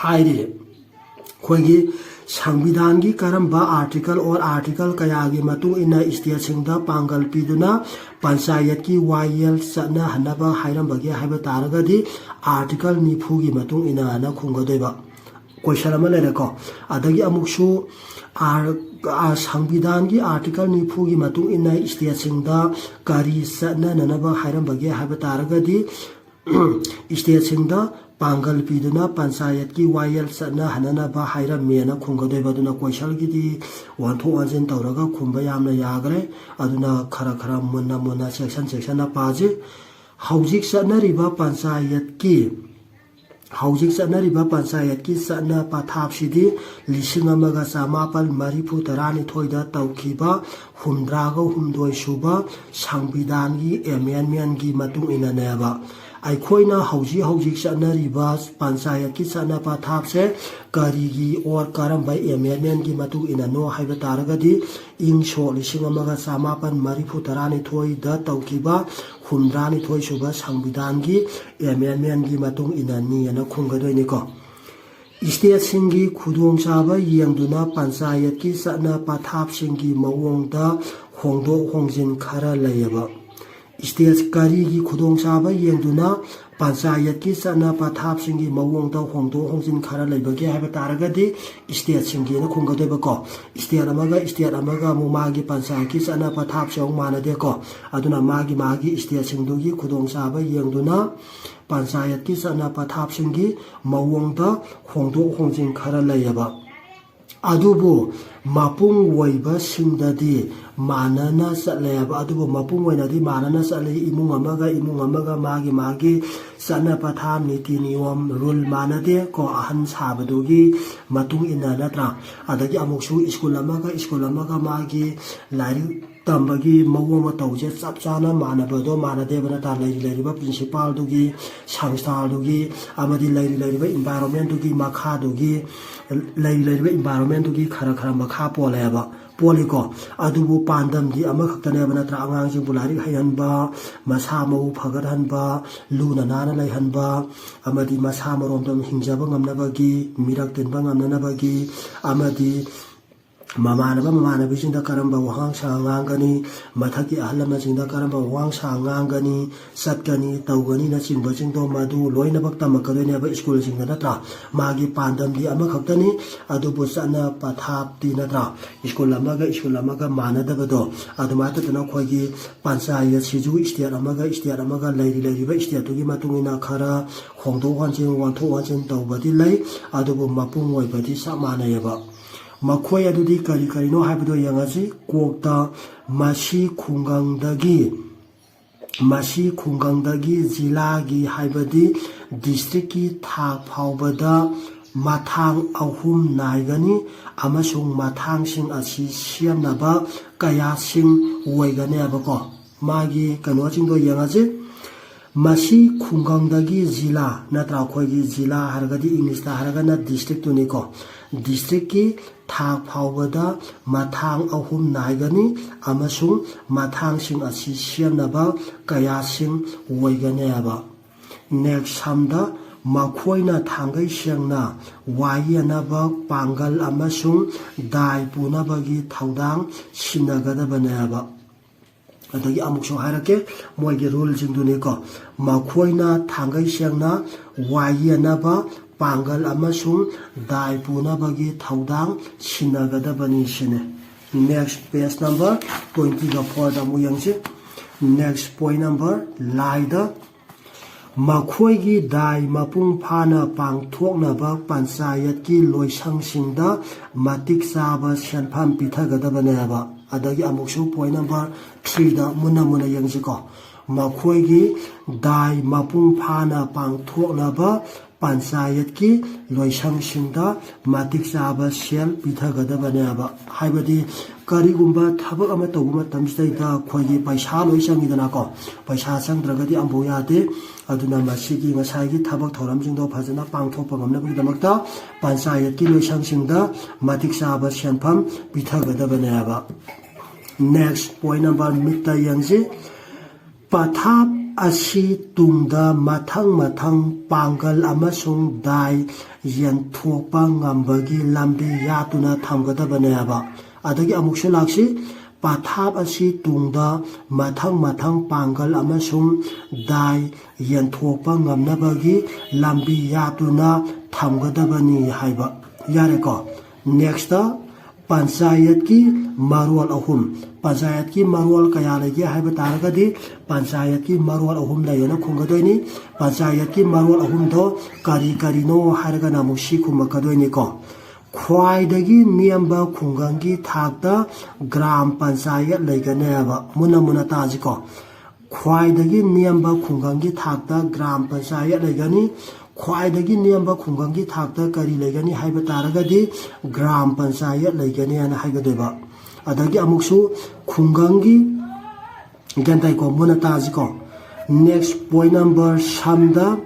ꯍꯥꯏꯔꯤ꯫ ꯑꯩꯈꯣꯏꯒꯤ ꯁꯪꯕꯤꯙꯥꯟꯒꯤ ꯀꯔꯝꯕ ꯑꯥꯔꯇꯤꯀꯜ ꯑꯣꯔ ꯑꯥꯔꯇꯤꯀꯜ ꯀꯌꯥꯒꯤ ꯃꯇꯨꯡ ꯏꯟꯅ ꯁ꯭ꯇꯦꯠꯁꯤꯡꯗ ꯄꯥꯡꯒꯜ ꯄꯤꯗꯨꯅ ꯄꯟꯆꯥꯌꯠꯀꯤ ꯋꯥꯌꯦꯜ ꯆꯠꯅꯍꯟꯅꯕ ꯍꯥꯏꯔꯝꯕꯒꯦ ꯍꯥꯏꯕ ꯇꯥꯔꯒꯗꯤ ꯑꯥꯔꯇꯤꯀꯜ ꯅꯤꯐꯨꯒꯤ ꯃꯇꯨꯡ ꯏꯟꯅꯅ ꯈꯨꯝꯒꯗꯣꯏꯕ꯫ ꯀꯣꯏꯁꯟ ꯑꯃ ꯂꯩꯔꯦꯀꯣ꯫ ꯑꯗꯒꯤ ꯑꯃꯨꯛꯁꯨ ꯑꯥꯔ-, ꯑꯥ, ꯁꯪꯕꯤꯙꯥꯟꯒꯤ ꯑꯥꯔꯇꯤꯀꯜ ꯅꯤꯐꯨꯒꯤ ꯃꯇꯨꯡ ꯏꯟꯅ ꯁ꯭ꯇꯦꯠꯁꯤꯡꯗ ꯀꯔꯤ ꯆꯠꯅꯅꯅꯕ ꯍꯥꯏꯔꯝꯕꯒꯦ ꯍꯥꯏꯕ ꯇꯥꯔꯒꯗꯤ ꯏꯁꯇꯦꯠꯁꯤꯡꯗ ꯄꯥꯡꯒꯜ ꯄꯤꯗꯨꯅ ꯄꯟꯆꯥꯌꯠꯀꯤ ꯋꯥꯌꯦꯜ ꯆꯠꯅꯍꯟꯅꯅꯕ ꯍꯥꯏꯔꯝꯃꯦꯅ ꯈꯨꯝꯒꯗꯣꯏꯕ꯫ ꯑꯗꯨꯅ ꯀꯣꯏꯁꯟꯒꯤꯗꯤ ꯋꯥꯟꯊꯣꯛ ꯋꯥꯟꯁꯤꯟ ꯇꯧꯔꯒ ꯈꯨꯝꯕ ꯌꯥꯝꯅ ꯌꯥꯈ꯭ꯔꯦ꯫ ꯑꯗꯨꯅ ꯈꯔ ꯈꯔ ꯃꯨꯟꯅ ꯃꯨꯟꯅ ꯁꯦꯛꯁꯟ ꯁꯦꯛꯁꯟꯅ ꯄꯥꯁꯤ꯫ ꯍꯧꯖꯤꯛ ꯆꯠꯅꯔꯤꯕ ꯄꯟꯆꯥꯌꯠꯀꯤ ꯍꯧꯖꯤꯛ ꯆꯠꯅꯔꯤꯕ ꯄꯟꯆꯥꯌꯠꯀꯤ ꯆꯠꯅ ꯄꯊꯥꯞꯁꯤꯗꯤ ꯂꯤꯁꯤꯡ ꯑꯃꯒ ꯆꯃꯥꯄꯜ ꯃꯔꯤꯐꯨ ꯇꯔꯥꯅꯤꯊꯣꯏꯗ ꯇꯧꯈꯤꯕ ꯍꯨꯝꯗ꯭ꯔꯥꯒ ꯍꯨꯝꯗꯣꯏ ꯁꯨꯕ ꯁꯪꯕꯤꯙꯥꯟꯒꯤ ꯑꯦꯃꯦꯟꯃꯦꯟꯒꯤ ꯃꯇꯨꯡ ꯏꯟꯅꯅꯦꯕ꯫ ꯑꯩꯈꯣꯏꯅ ꯍꯧꯖꯤꯛ ꯍꯧꯖꯤꯛ ꯆꯠꯅꯔꯤꯕ ꯄꯟꯆꯥꯌꯠꯀꯤ ꯆꯠꯅ ꯄꯊꯥꯞꯁꯦ ꯀꯔꯤꯒꯤ ꯑꯣꯔ ꯀꯔꯝꯕ ꯑꯦꯃꯦꯟꯃꯦꯟꯒꯤ ꯃꯇꯨꯡ ꯏꯟꯅꯅꯣ ꯍꯥꯏꯕ ꯇꯥꯔꯒꯗꯤ, ꯏꯪ ꯁꯣꯛ ꯂꯤꯁꯤꯡ ꯑꯃꯒ ꯆꯃꯥꯄꯜ ꯃꯔꯤꯐꯨ ꯇꯔꯥꯅꯤꯊꯣꯏꯗ ꯇꯧꯈꯤꯕ ꯍꯨꯝꯗ꯭ꯔꯥꯅꯤꯊꯣꯏ ꯁꯨꯕ ꯁꯪꯕꯤꯙꯥꯟꯒꯤ ꯑꯦꯃꯦꯟꯃꯦꯟꯒꯤ ꯃꯇꯨꯡ ꯏꯟꯅꯅꯤꯅ ꯈꯨꯝꯒꯗꯣꯏꯅꯤꯀꯣ꯫ ꯏꯁꯇꯦꯠꯁꯤꯡꯒꯤ ꯈꯨꯗꯣꯡꯆꯥꯕ ꯌꯦꯡꯗꯨꯅ ꯄꯟꯆꯥꯌꯠꯀꯤ ꯆꯠꯅ ꯄꯊꯥꯞꯁꯤꯡꯒꯤ ꯃꯑꯣꯡꯗ ꯍꯣꯡꯗꯣꯛ ꯍꯣꯡꯖꯤꯟ ꯈꯔ ꯂꯩꯌꯦꯕ꯫ ꯏꯁꯇꯦꯠ ꯀꯔꯤꯒꯤ ꯈꯨꯗꯣꯡꯆꯥꯕ ꯌꯦꯡꯗꯨꯅ ꯄꯟꯆꯥꯌꯠꯀꯤ ꯆꯠꯅ ꯄꯊꯥꯞꯁꯤꯡꯒꯤ ꯃꯑꯣꯡꯗ ꯍꯣꯡꯗꯣꯛ ꯍꯣꯡꯖꯤꯟ ꯈꯔ ꯂꯩꯕꯒꯦ ꯍꯥꯏꯕ ꯇꯥꯔꯒꯗꯤ, ꯏꯁꯇꯦꯠꯁꯤꯡꯒꯤꯅ ꯈꯨꯝꯒꯗꯣꯏꯕꯀꯣ꯫ ꯏꯁꯇꯦꯠ ꯑꯃꯒ ꯏꯁꯇꯦꯠ ꯑꯃꯒ ꯑꯃꯨꯛ ꯃꯥꯒꯤ ꯄꯟꯆꯥꯌꯠꯀꯤ ꯆꯠꯅ ꯄꯊꯥꯞꯁꯦ ꯑꯃꯨꯛ ꯃꯥꯟꯅꯗꯦꯀꯣ꯫ ꯑꯗꯨꯅ ꯃꯥꯒꯤ ꯃꯥꯒꯤ ꯏꯁꯇꯦꯠꯁꯤꯡꯗꯨꯒꯤ ꯈꯨꯗꯣꯡꯆꯥꯕ ꯌꯦꯡꯗꯨꯅ ꯄꯟꯆꯥꯌꯠꯀꯤ ꯆꯠꯅ ꯄꯊꯥꯞꯁꯤꯡꯒꯤ ꯃꯑꯣꯡꯗ ꯍꯣꯡꯗꯣꯛ ꯍꯣꯡꯖꯤꯟ ꯈꯔ ꯂꯩꯌꯦꯕ꯫ ꯑꯗꯨꯕꯨ ꯃꯄꯨꯡ ꯑꯣꯏꯕꯁꯤꯡꯗꯗꯤ ꯃꯥꯟꯅꯅ ꯆꯠꯂꯦꯕ꯫ ꯑꯗꯨꯕꯨ ꯃꯄꯨꯡ ꯑꯣꯏꯅꯗꯤ ꯃꯥꯟꯅꯅ ꯆꯠꯂꯤ꯫ ꯏꯃꯨꯡ ꯑꯃꯒ ꯏꯃꯨꯡ ꯑꯃꯒ ꯃꯥꯒꯤ ꯃꯥꯒꯤ ꯆꯠꯅ ꯄꯊꯥꯞ, ꯅꯤꯇꯤ ꯅꯤꯌꯣꯝ, ꯔꯨꯜ ꯃꯥꯟꯅꯗꯦ ꯀꯣ, ꯑꯍꯟ ꯁꯥꯕꯗꯨꯒꯤ ꯃꯇꯨꯡ ꯏꯟꯅ, ꯅꯠꯇ꯭ꯔꯥ? ꯑꯗꯒꯤ ꯑꯃꯨꯛꯁꯨ ꯁ꯭ꯀꯨꯜ ꯑꯃꯒ ꯁ꯭ꯀꯨꯜ ꯑꯃꯒ ꯃꯥꯒꯤ ꯂꯥꯏꯔꯤꯛ ꯇꯝꯕꯒꯤ ꯃꯑꯣꯡ ꯃꯇꯧꯁꯦ ꯆꯞ ꯆꯥꯅ ꯃꯥꯟꯅꯕꯗꯣ ꯃꯥꯟꯅꯗꯦꯕ, ꯅꯠꯇ꯭ꯔꯥ? ꯂꯩꯔꯤ ꯂꯩꯔꯤꯕ ꯄ꯭ꯔꯤꯟꯁꯤꯄꯥꯜꯗꯨꯒꯤ, ꯁꯪꯁꯊꯥꯗꯨꯒꯤ, ꯑꯃꯗꯤ ꯂꯩꯔꯤ ꯂꯩꯔꯤꯕ ꯏꯟꯚꯥꯏꯔꯣꯟꯃꯦꯟꯗꯨꯒꯤ ꯃꯈꯥꯗꯨꯒꯤ, ꯂꯩꯔꯤ ꯂꯩꯔꯤꯕ ꯏꯟꯚꯥꯏꯔꯣꯟꯃꯦꯟꯗꯨꯒꯤ ꯈꯔ ꯈꯔ ꯃꯈꯥ ꯄꯣꯜꯂꯦꯕ, ꯄꯣꯜꯂꯤꯀꯣ꯫ ꯑꯗꯨꯕꯨ ꯄꯥꯟꯗꯝꯗꯤ ꯑꯃꯈꯛꯇꯅꯦꯕ, ꯅꯠꯇ꯭ꯔꯥ? ꯑꯉꯥꯡꯁꯤꯡꯕꯨ ꯂꯥꯏꯔꯤꯛ ꯍꯩꯍꯟꯕ, ꯃꯁꯥ ꯃꯎ ꯐꯒꯠꯍꯟꯕ, ꯂꯨꯅ ꯅꯥꯟꯅ ꯂꯩꯍꯟꯕ, ꯑꯃꯗꯤ ꯃꯁꯥ ꯃꯔꯣꯝꯗꯣꯝ ꯍꯤꯡꯖꯕ ꯉꯝꯅꯕꯒꯤ, ꯃꯤꯔꯛ ꯇꯤꯟꯕ ꯉꯝꯅꯅꯕꯒꯤ, ꯑꯃꯗꯤ ꯃꯃꯥꯟꯅꯕ ꯃꯃꯥꯟꯅꯕꯤꯁꯤꯡꯗ ꯀꯔꯝꯕ ꯋꯥꯉꯥꯡ ꯁꯥ ꯉꯥꯡꯒꯅꯤ, ꯃꯊꯛꯀꯤ ꯑꯍꯜ ꯂꯃꯟꯁꯤꯡꯗ ꯀꯔꯝꯕ ꯋꯥꯉꯥꯡ ꯁꯥ ꯉꯥꯡꯒꯅꯤ, ꯆꯠꯀꯅꯤ, ꯇꯧꯒꯅꯤꯅꯆꯤꯡꯕꯁꯤꯡꯗꯣ, ꯃꯗꯨ ꯂꯣꯏꯅꯃꯛ ꯇꯝꯃꯛꯀꯗꯣꯏꯅꯦꯕ ꯁ꯭ꯀꯨꯜꯁꯤꯡꯗ, ꯅꯠꯇ꯭ꯔꯥ? ꯃꯥꯒꯤ ꯄꯥꯟꯗꯝꯗꯤ ꯑꯃꯈꯛꯇꯅꯤ, ꯑꯗꯨꯕꯨ ꯆꯠꯅ ꯄꯊꯥꯞꯇꯤ, ꯅꯠꯇ꯭ꯔꯥ? ꯁ꯭ꯀꯨꯜ ꯑꯃꯒ ꯁ꯭ꯀꯨꯜ ꯑꯃꯒ ꯃꯥꯟꯅꯗꯕꯗꯣ, ꯑꯗꯨꯃꯥꯏꯅ ꯇꯧꯗꯅ ꯑꯩꯈꯣꯏꯒꯤ ꯄꯟꯆꯥꯌꯠꯁꯤꯁꯨ ꯁ꯭ꯇꯦꯠ ꯑꯃꯒ ꯁ꯭ꯇꯦꯠ ꯑꯃꯒ, ꯂꯩꯔꯤ ꯂꯩꯔꯤꯕ ꯁ꯭ꯇꯦꯠꯇꯨꯒꯤ ꯃꯇꯨꯡ ꯏꯟꯅ ꯈꯔ ꯍꯣꯡꯗꯣꯛ ꯍꯣꯟꯖꯤꯟ, ꯑꯣꯟꯊꯣꯛ ꯑꯣꯟꯁꯤꯟ ꯇꯧꯕꯗꯤ ꯂꯩ, ꯑꯗꯨꯕꯨ ꯃꯄꯨꯡ ꯑꯣꯏꯕꯗꯤ ꯆꯞ ꯃꯥꯟꯅꯩꯌꯦꯕ꯫ ꯃꯈꯣꯏ ꯑꯗꯨꯗꯤ ꯀꯔꯤ ꯀꯔꯤꯅꯣ ꯍꯥꯏꯕꯗꯣ ꯌꯦꯡꯉꯁꯤ꯫ ꯀꯣꯛꯇ, ꯃꯁꯤ ꯈꯨꯡꯒꯪꯗꯒꯤ, ꯃꯁꯤ ꯈꯨꯡꯒꯪꯗꯒꯤ ꯖꯤꯂꯥꯒꯤ, ꯍꯥꯏꯕꯗꯤ ꯗꯤꯁꯇ꯭ꯔꯤꯛꯀꯤ ꯊꯥꯛ ꯐꯥꯎꯕꯗ ꯃꯊꯥꯡ ꯑꯍꯨꯝ ꯅꯥꯏꯒꯅꯤ ꯑꯃꯁꯨꯡ ꯃꯊꯥꯡꯁꯤꯡ ꯑꯁꯤ ꯁꯦꯝꯅꯕ ꯀꯌꯥꯁꯤꯡ ꯑꯣꯏꯒꯅꯦꯕꯀꯣ꯫ ꯃꯥꯒꯤ ꯀꯩꯅꯣꯁꯤꯡꯗꯣ ꯌꯦꯡꯉꯁꯤ꯫ ꯃꯁꯤ ꯈꯨꯡꯒꯪꯗꯒꯤ ꯖꯤꯂꯥ, ꯅꯠꯇ꯭ꯔꯥ? ꯑꯩꯈꯣꯏꯒꯤ ꯖꯤꯂꯥ ꯍꯥꯏꯔꯒꯗꯤ ꯏꯪꯂꯤꯁꯇ ꯍꯥꯏꯔꯒꯅ ꯗꯤꯁꯇ꯭ꯔꯤꯛꯇꯨꯅꯤꯀꯣ꯫ ꯗꯤꯁꯇ꯭ꯔꯤꯛꯀꯤ ꯊꯥꯛ ꯐꯥꯎꯕꯗ ꯃꯊꯥꯡ ꯑꯍꯨꯝ ꯅꯥꯏꯒꯅꯤ ꯑꯃꯁꯨꯡ ꯃꯊꯥꯡꯁꯤꯡ ꯑꯁꯤ ꯁꯦꯝꯅꯕ ꯀꯌꯥꯁꯤꯡ ꯑꯣꯏꯒꯅꯤ ꯍꯥꯏꯕ꯫ ꯅꯦꯛꯁ ꯁꯝꯗ, ꯃꯈꯣꯏꯅ ꯊꯥꯡꯒꯩ ꯁꯦꯡꯅ ꯋꯥꯌꯦꯅꯕ ꯄꯥꯡꯒꯜ ꯑꯃꯁꯨꯡ ꯗꯥꯏ ꯄꯨꯅꯕꯒꯤ ꯊꯧꯗꯥꯡ ꯁꯤꯟꯅꯒꯗꯕꯅꯦ ꯍꯥꯏꯕ꯫ ꯑꯗꯒꯤ ꯑꯃꯨꯛꯁꯨ ꯍꯥꯏꯔꯛꯀꯦ, ꯃꯣꯏꯒꯤ ꯔꯨꯜꯁꯤꯡꯗꯨꯅꯤꯀꯣ꯫ ꯃꯈꯣꯏꯅ ꯊꯥꯡꯒꯩ ꯁꯦꯡꯅ ꯋꯥꯌꯦꯅꯕ ꯄꯥꯡꯒꯜ ꯑꯃꯁꯨꯡ ꯗꯥꯏ ꯄꯨꯅꯕꯒꯤ ꯊꯧꯗꯥꯡ ꯁꯤꯟꯅꯒꯗꯕꯅꯤ ꯁꯤꯅꯤ꯫ ꯅꯦꯛꯁ, ꯄꯦꯖ ꯅꯝꯕꯔ ꯇ꯭ꯋꯦꯟꯇꯤꯒ ꯐꯣꯔꯗ ꯑꯃꯨꯛ ꯌꯦꯡꯁꯤ꯫ ꯅꯦꯛꯁ, ꯄꯣꯏꯟ ꯅꯝꯕꯔ ꯂꯥꯏꯗ꯫ ꯃꯈꯣꯏꯒꯤ ꯗꯥꯏ ꯃꯄꯨꯡ ꯐꯥꯅ ꯄꯥꯡꯊꯣꯛꯅꯕ ꯄꯟꯆꯥꯌꯠꯀꯤ ꯂꯣꯏꯁꯪꯁꯤꯡꯗ ꯃꯇꯤꯛ ꯆꯥꯕ ꯁꯦꯟꯐꯝ ꯄꯤꯊꯒꯗꯕꯅꯦꯕ꯫ ꯑꯗꯒꯤ ꯑꯃꯨꯛꯁꯨ ꯄꯣꯏꯟ ꯅꯝꯕꯔ ꯊ꯭ꯔꯤꯗ ꯃꯨꯟꯅ ꯃꯨꯟꯅ ꯌꯦꯡꯁꯤꯀꯣ꯫ ꯃꯈꯣꯏꯒꯤ ꯗꯥꯏ ꯃꯄꯨꯡ ꯐꯥꯅ ꯄꯥꯡꯊꯣꯛꯅꯕ ꯄꯟꯆꯥꯌꯠꯀꯤ ꯂꯣꯏꯁꯪꯁꯤꯡꯗ ꯃꯇꯤꯛ ꯆꯥꯕ ꯁꯦꯜ ꯄꯤꯊꯒꯗꯕꯅꯦꯕ꯫ ꯍꯥꯏꯕꯗꯤ ꯀꯔꯤꯒꯨꯝꯕ ꯊꯕꯛ ꯑꯃ ꯇꯧꯕ ꯃꯇꯝꯁꯤꯗꯩꯗ ꯑꯩꯈꯣꯏꯒꯤ ꯄꯩꯁꯥ ꯂꯣꯏ ꯆꯪꯉꯤꯗꯅꯀꯣ꯫ ꯄꯩꯁꯥ ꯆꯪꯗ꯭ꯔꯒꯗꯤ ꯑꯃꯐꯥꯎ ꯌꯥꯗꯦ꯫ ꯑꯗꯨꯅ ꯃꯁꯤꯒꯤ ꯉꯁꯥꯏꯒꯤ ꯊꯕꯛ ꯊꯧꯔꯝꯁꯤꯡꯗꯣ ꯐꯖꯅ ꯄꯥꯡꯊꯣꯛꯄ ꯉꯝꯅꯕꯒꯤꯗꯃꯛꯇ ꯄꯟꯆꯥꯌꯠꯀꯤ ꯂꯣꯏꯁꯪꯁꯤꯡꯗ ꯃꯇꯤꯛ ꯆꯥꯕ ꯁꯦꯟꯐꯝ ꯄꯤꯊꯒꯗꯕꯅꯦꯕ꯫ ꯅꯦꯛꯁ, ꯄꯣꯏꯟ ꯅꯝꯕꯔ ꯃꯤꯠꯇ ꯌꯦꯡꯁꯤ꯫ ꯄꯊꯥꯞ ꯑꯁꯤ ꯇꯨꯡꯗ ꯃꯊꯪ ꯃꯊꯪ ꯄꯥꯡꯒꯜ ꯑꯃꯁꯨꯡ ꯗꯥꯏ ꯌꯦꯟꯊꯣꯛꯄ ꯉꯝꯕꯒꯤ ꯂꯝꯕꯤ ꯌꯥꯠꯇꯨꯅ ꯊꯝꯒꯗꯕꯅꯦꯕ꯫ ꯑꯗꯒꯤ ꯑꯃꯨꯛꯁꯨ ꯂꯥꯛꯁꯤ, ꯄꯊꯥꯞ ꯑꯁꯤ ꯇꯨꯡꯗ ꯃꯊꯪ ꯃꯊꯪ ꯄꯥꯡꯒꯜ ꯑꯃꯁꯨꯡ ꯗꯥꯏ ꯌꯦꯟꯊꯣꯛꯄ ꯉꯝꯅꯕꯒꯤ ꯂꯝꯕꯤ ꯌꯥꯠꯇꯨꯅ ꯊꯝꯒꯗꯕꯅꯤ ꯍꯥꯏꯕ꯫ ꯌꯥꯔꯦꯀꯣ꯫ Next, ꯄꯟꯆꯥꯌꯠꯀꯤ ꯃꯔꯣꯜ ꯑꯍꯨꯝ꯫ ꯄꯟꯆꯥꯌꯠꯀꯤ ꯃꯔꯣꯜ ꯀꯌꯥ ꯂꯩꯒꯦ ꯍꯥꯏꯕ ꯇꯥꯔꯒꯗꯤ, ꯄꯟꯆꯥꯌꯠꯀꯤ ꯃꯔꯣꯜ ꯑꯍꯨꯝ ꯂꯩꯌꯦꯅ ꯈꯨꯝꯒꯗꯣꯏꯅꯤ꯫ ꯄꯟꯆꯥꯌꯠꯀꯤ ꯃꯔꯣꯜ ꯑꯍꯨꯝꯗꯣ ꯀꯔꯤ ꯀꯔꯤꯅꯣ ꯍꯥꯏꯔꯒꯅ ꯑꯃꯨꯛ ꯁꯤ ꯈꯨꯝꯃꯛꯀꯗꯣꯏꯅꯤꯀꯣ꯫ ꯈ꯭ꯋꯥꯏꯗꯒꯤ ꯅꯦꯝꯕ ꯈꯨꯡꯒꯪꯒꯤ ꯊꯥꯛꯇ ꯒ꯭ꯔꯥꯝ ꯄꯟꯆꯥꯌꯠ ꯂꯩꯒꯅꯦꯕ꯫ ꯃꯨꯟꯅ ꯃꯨꯟꯅ ꯇꯥꯁꯤꯀꯣ꯫ ꯈ꯭ꯋꯥꯏꯗꯒꯤ ꯅꯦꯝꯕ ꯈꯨꯡꯒꯪꯒꯤ ꯊꯥꯛꯇ ꯒ꯭ꯔꯥꯝ ꯄꯟꯆꯥꯌꯠ ꯂꯩꯒꯅꯤ꯫ ꯈ꯭ꯋꯥꯏꯗꯒꯤ ꯅꯦꯝꯕ ꯈꯨꯡꯒꯪꯒꯤ ꯊꯥꯛꯇ ꯀꯔꯤ ꯂꯩꯒꯅꯤ ꯍꯥꯏꯕ ꯇꯥꯔꯒꯗꯤ, ꯒ꯭ꯔꯥꯝ ꯄꯟꯆꯥꯌꯠ ꯂꯩꯒꯅꯤ ꯍꯥꯏꯅ ꯍꯥꯏꯒꯗꯣꯏꯕ꯫ ꯑꯗꯒꯤ ꯑꯃꯨꯛꯁꯨ ꯈꯨꯡꯒꯪꯒꯤ, ꯒ꯭ꯌꯥꯟ ꯇꯥꯏꯀꯣ? ꯃꯨꯟꯅ ꯇꯥꯁꯤꯀꯣ꯫ Next, point number ꯁꯝꯗ,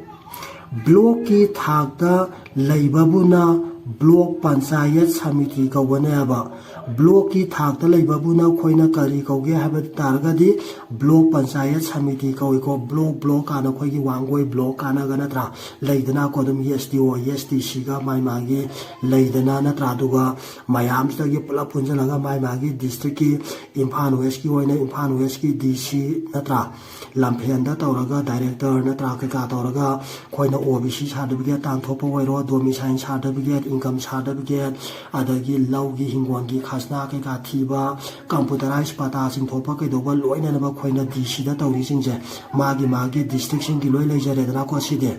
ꯕ꯭ꯂꯣꯛꯀꯤ ꯊꯥꯛꯇ ꯂꯩꯕꯕꯨꯅ ꯕ꯭ꯂꯣꯛ ꯄꯟꯆꯥꯌꯠ ꯁꯃꯤꯇꯤ ꯀꯧꯒꯅꯦꯕ꯫ ꯕ꯭ꯂꯣꯛꯀꯤ ꯊꯥꯛꯇ ꯂꯩꯕꯕꯨꯅ ꯑꯩꯈꯣꯏꯅ ꯀꯔꯤ ꯀꯧꯒꯦ ꯍꯥꯏꯕ ꯇꯥꯔꯒꯗꯤ, ꯕ꯭ꯂꯣꯛ ꯄꯟꯆꯥꯌꯠ ꯁꯃꯤꯇꯤ ꯀꯧꯏꯀꯣ꯫ ꯕ꯭ꯂꯣꯛ, ꯕ꯭ꯂꯣꯛ ꯀꯥꯟꯅ ꯑꯩꯈꯣꯏꯒꯤ ꯋꯥꯡꯒꯣꯏ ꯕ꯭ꯂꯣꯛ ꯀꯥꯟꯅꯒ ꯅꯠꯇ꯭ꯔꯥ? ꯂꯩꯗꯅꯀꯣ, ꯑꯗꯨꯝ S D O, S D Cꯒ ꯃꯥꯏ ꯃꯥꯒꯤ ꯂꯩꯗꯅ ꯅꯠꯇ꯭ꯔꯥ? ꯑꯗꯨꯒ ꯃꯌꯥꯝꯁꯤꯗꯒꯤ ꯄꯨꯂꯞ ꯄꯨꯟꯁꯤꯜꯂꯒ ꯃꯥꯏ ꯃꯥꯒꯤ districtꯀꯤ, ꯏꯝꯐꯥꯜ Westꯀꯤ ꯑꯣꯏꯅ ꯏꯝꯐꯥꯜ Westꯀꯤ D C ꯅꯠꯇ꯭ꯔꯥ? ꯂꯝꯐꯦꯜꯗ ꯇꯧꯔꯒ director ꯅꯠꯇ꯭ꯔꯥ, ꯀꯩꯀꯥ ꯇꯧꯔꯒ ꯑꯩꯈꯣꯏꯅ O B C certificate ꯇꯥꯟꯊꯣꯛꯄ ꯑꯣꯏꯔꯣ, domicile certificate, income certificate, ꯑꯗꯒꯤ ꯂꯧꯒꯤ ꯍꯤꯡꯒꯣꯜꯒꯤ ꯈꯖꯅꯥ ꯀꯩꯀꯥ ꯊꯤꯕ, computerized ꯄꯇꯥ ꯆꯤꯡꯊꯣꯛꯄ ꯀꯩꯗꯧꯕ ꯂꯣꯏꯅꯅꯕ ꯑꯩꯈꯣꯏꯅ D Cꯗ ꯇꯧꯔꯤꯁꯤꯡꯁꯦ ꯃꯥꯒꯤ ꯃꯥꯒꯤ districtꯁꯤꯡꯒꯤ ꯂꯣꯏ ꯂꯩꯖꯔꯦꯗꯅꯀꯣ꯫ ꯁꯤꯗꯤ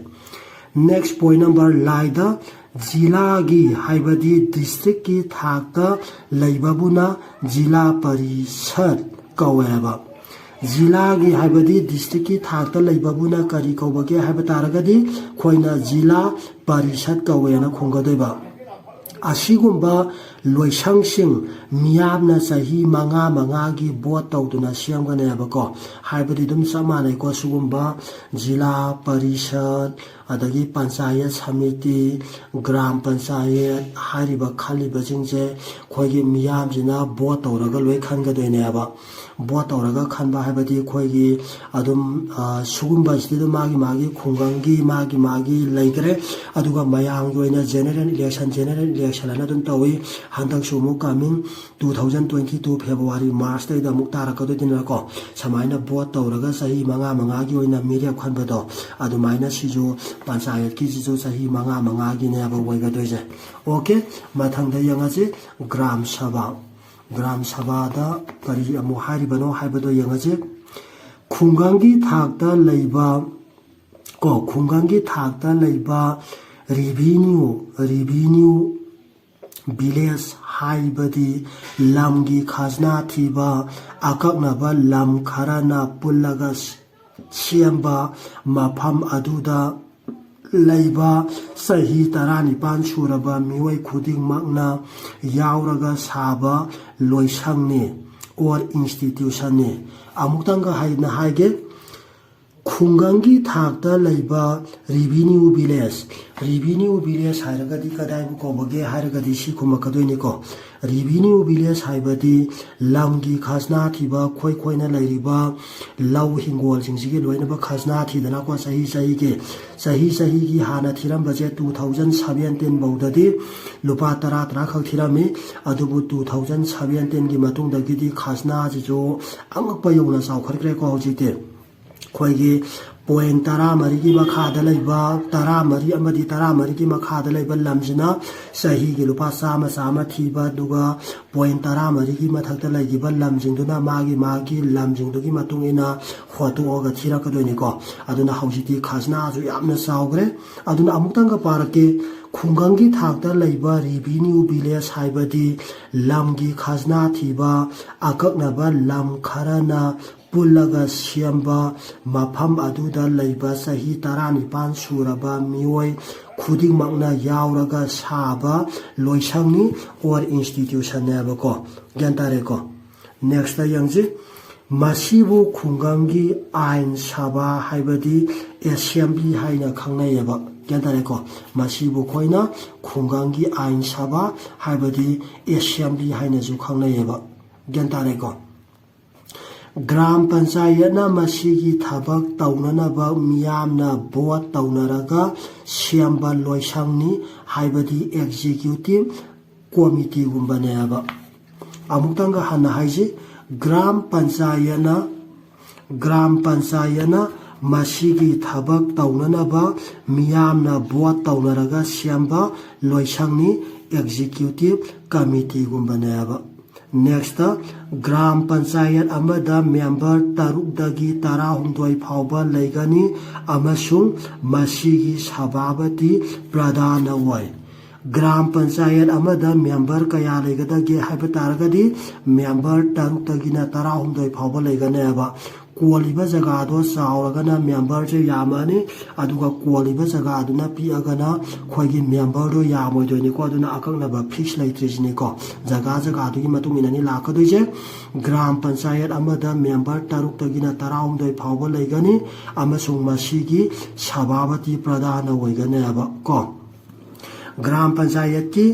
next point number, ꯂꯥꯏꯗ ꯖꯤꯂꯥꯒꯤ ꯍꯥꯏꯕꯗꯤ districtꯀꯤ ꯊꯥꯛꯇ ꯂꯩꯕꯕꯨꯅ ꯖꯤꯂꯥ ꯄꯔꯤꯁꯠ ꯀꯧꯋꯦꯕ꯫ ꯖꯤꯂꯥꯒꯤ ꯍꯥꯏꯕꯗꯤ districtꯀꯤ ꯊꯥꯛꯇ ꯂꯩꯕꯕꯨꯅ ꯀꯔꯤ ꯀꯧꯕꯒꯦ ꯍꯥꯏꯕ ꯇꯥꯔꯒꯗꯤ, ꯑꯩꯈꯣꯏꯅ ꯖꯤꯂꯥ ꯄꯔꯤꯁꯠ ꯀꯧꯋꯦꯅ ꯈꯨꯝꯒꯗꯣꯏꯕ꯫ ꯑꯁꯤꯒꯨꯝꯕ ꯂꯣꯏꯁꯪꯁꯤꯡ ꯃꯤꯌꯥꯝꯅ ꯆꯍꯤ ꯃꯉꯥ ꯃꯉꯥꯒꯤ vote ꯇꯧꯗꯨꯅ ꯁꯦꯝꯒꯅꯦꯕꯀꯣ꯫ ꯍꯥꯏꯕꯗꯤ ꯑꯗꯨꯝ ꯆꯞ ꯃꯥꯟꯅꯩꯀꯣ꯫ ꯁꯤꯒꯨꯝꯕ ꯖꯤꯂꯥ ꯄꯔꯤꯁꯠ, ꯑꯗꯒꯤ ꯄꯟꯆꯥꯌꯠ ꯁꯃꯤꯇꯤ, ꯒ꯭ꯔꯥꯝ ꯄꯟꯆꯥꯌꯠ ꯍꯥꯏꯔꯤꯕ ꯈꯜꯂꯤꯕꯁꯤꯡꯁꯦ ꯑꯩꯈꯣꯏꯒꯤ ꯃꯤꯌꯥꯝꯁꯤꯅ ꯚꯣꯠ ꯇꯧꯔꯒ ꯂꯣꯏ ꯈꯟꯒꯗꯣꯏꯅꯦꯕ꯫ ꯚꯣꯠ ꯇꯧꯔꯒ ꯈꯟꯕ ꯍꯥꯏꯕꯗꯤ ꯑꯩꯈꯣꯏꯒꯤ ꯑꯗꯨꯝ, ꯑ, ꯁꯤꯒꯨꯝꯕꯁꯤꯗꯤ ꯑꯗꯨꯝ ꯃꯥꯒꯤ ꯃꯥꯒꯤ ꯈꯨꯡꯒꯪꯒꯤ ꯃꯥꯒꯤ ꯃꯥꯒꯤ ꯂꯩꯈ꯭ꯔꯦ꯫ ꯑꯗꯨꯒ ꯃꯌꯥꯝꯒꯤ ꯑꯣꯏꯅ general election, general election ꯍꯥꯏꯅ ꯑꯗꯨꯝ ꯇꯧꯏ꯫ ꯍꯟꯗꯛꯁꯨ ꯑꯃꯨꯛ coming two thousand twenty two February, March ꯇꯩꯗ ꯑꯃꯨꯛ ꯇꯥꯔꯛꯀꯗꯣꯏꯅꯤꯅꯀꯣ꯫ ꯁꯨꯃꯥꯏꯅ ꯚꯣꯠ ꯇꯧꯔꯒ ꯆꯍꯤ ꯃꯉꯥ ꯃꯉꯥꯒꯤ ꯑꯣꯏꯅ ꯃꯤꯔꯦꯞ ꯈꯟꯕꯗꯣ, ꯑꯗꯨꯃꯥꯏꯅ ꯁꯤꯁꯨ ꯄꯟꯆꯥꯌꯠꯀꯤꯁꯤꯁꯨ ꯆꯍꯤ ꯃꯉꯥ ꯃꯉꯥꯒꯤꯅꯦꯕ ꯑꯣꯏꯒꯗꯣꯏꯁꯦ꯫ OK, ꯃꯊꯪꯗ ꯌꯦꯡꯉꯁꯤ ꯒ꯭ꯔꯥꯝ ꯁꯚꯥ꯫ ꯒ꯭ꯔꯥꯝ ꯁꯚꯥꯗ ꯀꯔꯤ ꯑꯃꯨꯛ ꯍꯥꯏꯔꯤꯕꯅꯣ ꯍꯥꯏꯕꯗꯣ ꯌꯦꯡꯉꯁꯤ꯫ ꯈꯨꯡꯒꯪꯒꯤ ꯊꯥꯛꯇ ꯂꯩꯕ, ꯀꯣ, ꯈꯨꯡꯒꯪꯒꯤ ꯊꯥꯛꯇ ꯂꯩꯕ revenue, revenue village ꯍꯥꯏꯕꯗꯤ ꯂꯝꯒꯤ ꯈꯖꯅꯥ ꯊꯤꯕ, ꯑꯀꯛꯅꯕ ꯂꯝ ꯈꯔꯅ ꯄꯨꯜꯂꯒ ꯁꯦꯝꯕ ꯃꯐꯝ ꯑꯗꯨꯗ ꯂꯩꯕ ꯆꯍꯤ ꯇꯔꯥꯅꯤꯄꯥꯟ ꯁꯨꯔꯕ ꯃꯤꯑꯣꯏ ꯈꯨꯗꯤꯡꯃꯛꯅ ꯌꯥꯎꯔꯒ ꯁꯥꯕ ꯂꯣꯏꯁꯪꯅꯤ, or institution ꯅꯤ꯫ ꯑꯃꯨꯛꯇꯪꯒ ꯍꯥꯏꯅ ꯍꯥꯏꯒꯦ, ꯈꯨꯡꯒꯪꯒꯤ ꯊꯥꯛꯇ ꯂꯩꯕ revenue village, revenue village ꯍꯥꯏꯔꯒꯗꯤ ꯀꯗꯥꯏꯕꯨ ꯀꯧꯕꯒꯦ ꯍꯥꯏꯔꯒꯗꯤ ꯁꯤ ꯈꯨꯝꯃꯛꯀꯗꯣꯏꯅꯤꯀꯣ꯫ Revenue village ꯍꯥꯏꯕꯗꯤ ꯂꯝꯒꯤ ꯈꯖꯅꯥ ꯊꯤꯕ, ꯈꯣꯏ ꯈꯣꯏꯅ ꯂꯩꯔꯤꯕ ꯂꯧ ꯍꯤꯡꯒꯣꯜꯁꯤꯡꯁꯤꯒꯤ ꯂꯣꯏꯅꯃꯛ ꯈꯖꯅꯥ ꯊꯤꯗꯅꯀꯣ, ꯆꯍꯤ ꯆꯍꯤꯒꯤ, ꯆꯍꯤ ꯆꯍꯤꯒꯤ ꯍꯥꯟꯅ ꯊꯤꯔꯝꯕꯁꯦ two thousand seventeen ꯐꯥꯎꯗꯗꯤ ꯂꯨꯄꯥ ꯇꯔꯥ ꯇꯔꯥ ꯈꯛ ꯊꯤꯔꯝꯃꯤ꯫ ꯑꯗꯨꯕꯨ two thousand seventeen ꯒꯤ ꯃꯇꯨꯡꯗꯒꯤꯗꯤ ꯈꯖꯅꯥꯁꯤꯁꯨ ꯑꯉꯛꯄ ꯌꯧꯅ ꯆꯥꯎꯈꯠꯈ꯭ꯔꯦꯀꯣ꯫ ꯍꯧꯖꯤꯛꯇꯤ ꯑꯩꯈꯣꯏꯒꯤ point ꯇꯔꯥꯃꯔꯤꯒꯤ ꯃꯈꯥꯗ ꯂꯩꯕ, ꯇꯔꯥꯃꯔꯤ ꯑꯃꯗꯤ ꯇꯔꯥꯃꯔꯤꯒꯤ ꯃꯈꯥꯗ ꯂꯩꯕ ꯂꯝꯁꯤꯅ ꯆꯍꯤꯒꯤ ꯂꯨꯄꯥ ꯆꯥꯝꯃ ꯆꯥꯝꯃ ꯊꯤꯕ, ꯑꯗꯨꯒ point ꯇꯔꯥꯃꯔꯤꯒꯤ ꯃꯊꯛꯇ ꯂꯩꯈꯤꯕ ꯂꯝꯁꯤꯡꯗꯨꯅ ꯃꯥꯒꯤ ꯃꯥꯒꯤ ꯂꯝꯁꯤꯡꯗꯨꯒꯤ ꯃꯇꯨꯡ ꯏꯟꯅ ꯍꯣꯠꯇꯣꯛꯑꯒ ꯊꯤꯔꯛꯀꯗꯣꯏꯅꯤꯀꯣ꯫ ꯑꯗꯨꯅ ꯍꯧꯖꯤꯛꯇꯤ ꯈꯖꯅꯥꯁꯨ ꯌꯥꯝꯅ ꯆꯥꯎꯈ꯭ꯔꯦ꯫ ꯑꯗꯨꯅ ꯑꯃꯨꯛꯇꯪꯒ ꯄꯥꯔꯛꯀꯦ, ꯈꯨꯡꯒꯪꯒꯤ ꯊꯥꯛꯇ ꯂꯩꯕ revenue village ꯍꯥꯏꯕꯗꯤ ꯂꯝꯒꯤ ꯈꯖꯅꯥ ꯊꯤꯕ, ꯑꯀꯛꯅꯕ ꯂꯝ ꯈꯔꯅ ꯄꯨꯜꯂꯒ ꯁꯦꯝꯕ ꯃꯐꯝ ꯑꯗꯨꯗ ꯂꯩꯕ ꯆꯍꯤ ꯇꯔꯥꯅꯤꯄꯥꯟ ꯁꯨꯔꯕ ꯃꯤꯑꯣꯏ ꯈꯨꯗꯤꯡꯃꯛꯅ ꯌꯥꯎꯔꯒ ꯁꯥꯕ ꯂꯣꯏꯁꯪꯅꯤ, or institution ꯅꯦꯕꯀꯣ꯫ ꯒ꯭ꯌꯥꯟ ꯇꯥꯔꯦꯀꯣ? Next ꯌꯦꯡꯁꯤ꯫ ꯃꯁꯤꯕꯨ ꯈꯨꯡꯒꯪꯒꯤ ꯑꯥꯏꯟ ꯁꯚꯥ ꯍꯥꯏꯕꯗꯤ ꯑꯦꯁꯦꯝꯕ꯭ꯂꯤ ꯍꯥꯏꯅ ꯈꯪꯅꯩꯌꯦꯕ꯫ ꯒ꯭ꯌꯥꯟ ꯇꯥꯔꯦꯀꯣ? ꯃꯁꯤꯕꯨ ꯑꯩꯈꯣꯏꯅ ꯈꯨꯡꯒꯪꯒꯤ ꯑꯥꯏꯟ ꯁꯚꯥ ꯍꯥꯏꯕꯗꯤ ꯑꯦꯁꯦꯝꯕ꯭ꯂꯤ ꯍꯥꯏꯅꯁꯨ ꯈꯪꯅꯩꯌꯦꯕ꯫ ꯒ꯭ꯌꯥꯟ ꯇꯥꯔꯦꯀꯣ? ꯒ꯭ꯔꯥꯝ ꯄꯟꯆꯥꯌꯠꯅ ꯃꯁꯤꯒꯤ ꯊꯕꯛ ꯇꯧꯅꯅꯕ ꯃꯤꯌꯥꯝꯅ ꯚꯣꯠ ꯇꯧꯅꯔꯒ ꯁꯦꯝꯕ ꯂꯣꯏꯁꯪꯅꯤ, ꯍꯥꯏꯕꯗꯤ ꯑꯦꯛꯖꯤꯀ꯭ꯌꯨꯇꯤꯚ ꯀꯣꯃꯤꯇꯤꯒꯨꯝꯕꯅꯦꯕ꯫ ꯑꯃꯨꯛꯇꯪꯒ ꯍꯟꯅ ꯍꯥꯏꯁꯤ, ꯒ꯭ꯔꯥꯝ ꯄꯟꯆꯥꯌꯠꯅ, ꯒ꯭ꯔꯥꯝ ꯄꯟꯆꯥꯌꯠꯅ ꯃꯁꯤꯒꯤ ꯊꯕꯛ ꯇꯧꯅꯅꯕ ꯃꯤꯌꯥꯝꯅ ꯚꯣꯠ ꯇꯧꯅꯔꯒ ꯁꯦꯝꯕ ꯂꯣꯏꯁꯪꯅꯤ, ꯑꯦꯛꯖꯤꯀ꯭ꯌꯨꯇꯤꯚ ꯀꯃꯤꯇꯤꯒꯨꯝꯕꯅꯦꯕ꯫ ꯅꯦꯛꯁꯇ, ꯒ꯭ꯔꯥꯝ ꯄꯟꯆꯥꯌꯠ ꯑꯃꯗ ꯃꯦꯝꯕꯔ ꯇꯔꯨꯛꯇꯒꯤ ꯇꯔꯥꯍꯨꯝꯗꯣꯏ ꯐꯥꯎꯕ ꯂꯩꯒꯅꯤ ꯑꯃꯁꯨꯡ ꯃꯁꯤꯒꯤ ꯁꯚꯥꯄꯇꯤ ꯄ꯭ꯔꯙꯥꯟ ꯑꯣꯏ꯫ ꯒ꯭ꯔꯥꯝ ꯄꯟꯆꯥꯌꯠ ꯑꯃꯗ ꯃꯦꯝꯕꯔ ꯀꯌꯥ ꯂꯩꯒꯗꯒꯦ ꯍꯥꯏꯕ ꯇꯥꯔꯒꯗꯤ, ꯃꯦꯝꯕꯔ ꯇꯔꯨꯛꯇꯒꯤꯅ ꯇꯔꯥꯍꯨꯝꯗꯣꯏ ꯐꯥꯎꯕ ꯂꯩꯒꯅꯦꯕ꯫ ꯀꯣꯜꯂꯤꯕ ꯖꯒꯥꯗꯣ ꯆꯥꯎꯔꯒꯅ ꯃꯦꯝꯕꯔꯁꯦ ꯌꯥꯝꯃꯅꯤ, ꯑꯗꯨꯒ ꯀꯣꯜꯂꯤꯕ ꯖꯒꯥꯗꯨꯅ ꯄꯤꯛꯑꯒꯅ ꯑꯩꯈꯣꯏꯒꯤ ꯃꯦꯝꯕꯔꯗꯣ ꯌꯥꯝꯃꯣꯏꯗꯣꯏꯅꯤꯀꯣ꯫ ꯑꯗꯨꯅ ꯑꯀꯛꯅꯕ ꯐꯤꯛꯁ ꯂꯩꯇ꯭ꯔꯤꯁꯤꯅꯤꯀꯣ, ꯖꯒꯥ ꯖꯒꯥꯗꯨꯒꯤ ꯃꯇꯨꯡ ꯏꯟꯅꯅꯤ ꯂꯥꯛꯀꯗꯣꯏꯁꯦ꯫ ꯒ꯭ꯔꯥꯝ ꯄꯟꯆꯥꯌꯠ ꯑꯃꯗ ꯃꯦꯝꯕꯔ ꯇꯔꯨꯛꯇꯒꯤꯅ ꯇꯔꯥꯍꯨꯝꯗꯣꯏ ꯐꯥꯎꯕ ꯂꯩꯒꯅꯤ ꯑꯃꯁꯨꯡ ꯃꯁꯤꯒꯤ ꯁꯚꯥꯄꯇꯤ ꯄ꯭ꯔꯙꯥꯟ ꯑꯣꯏꯒꯅꯦꯕ ꯀꯣ꯫ ꯒ꯭ꯔꯥꯝ ꯄꯟꯆꯥꯌꯠꯀꯤ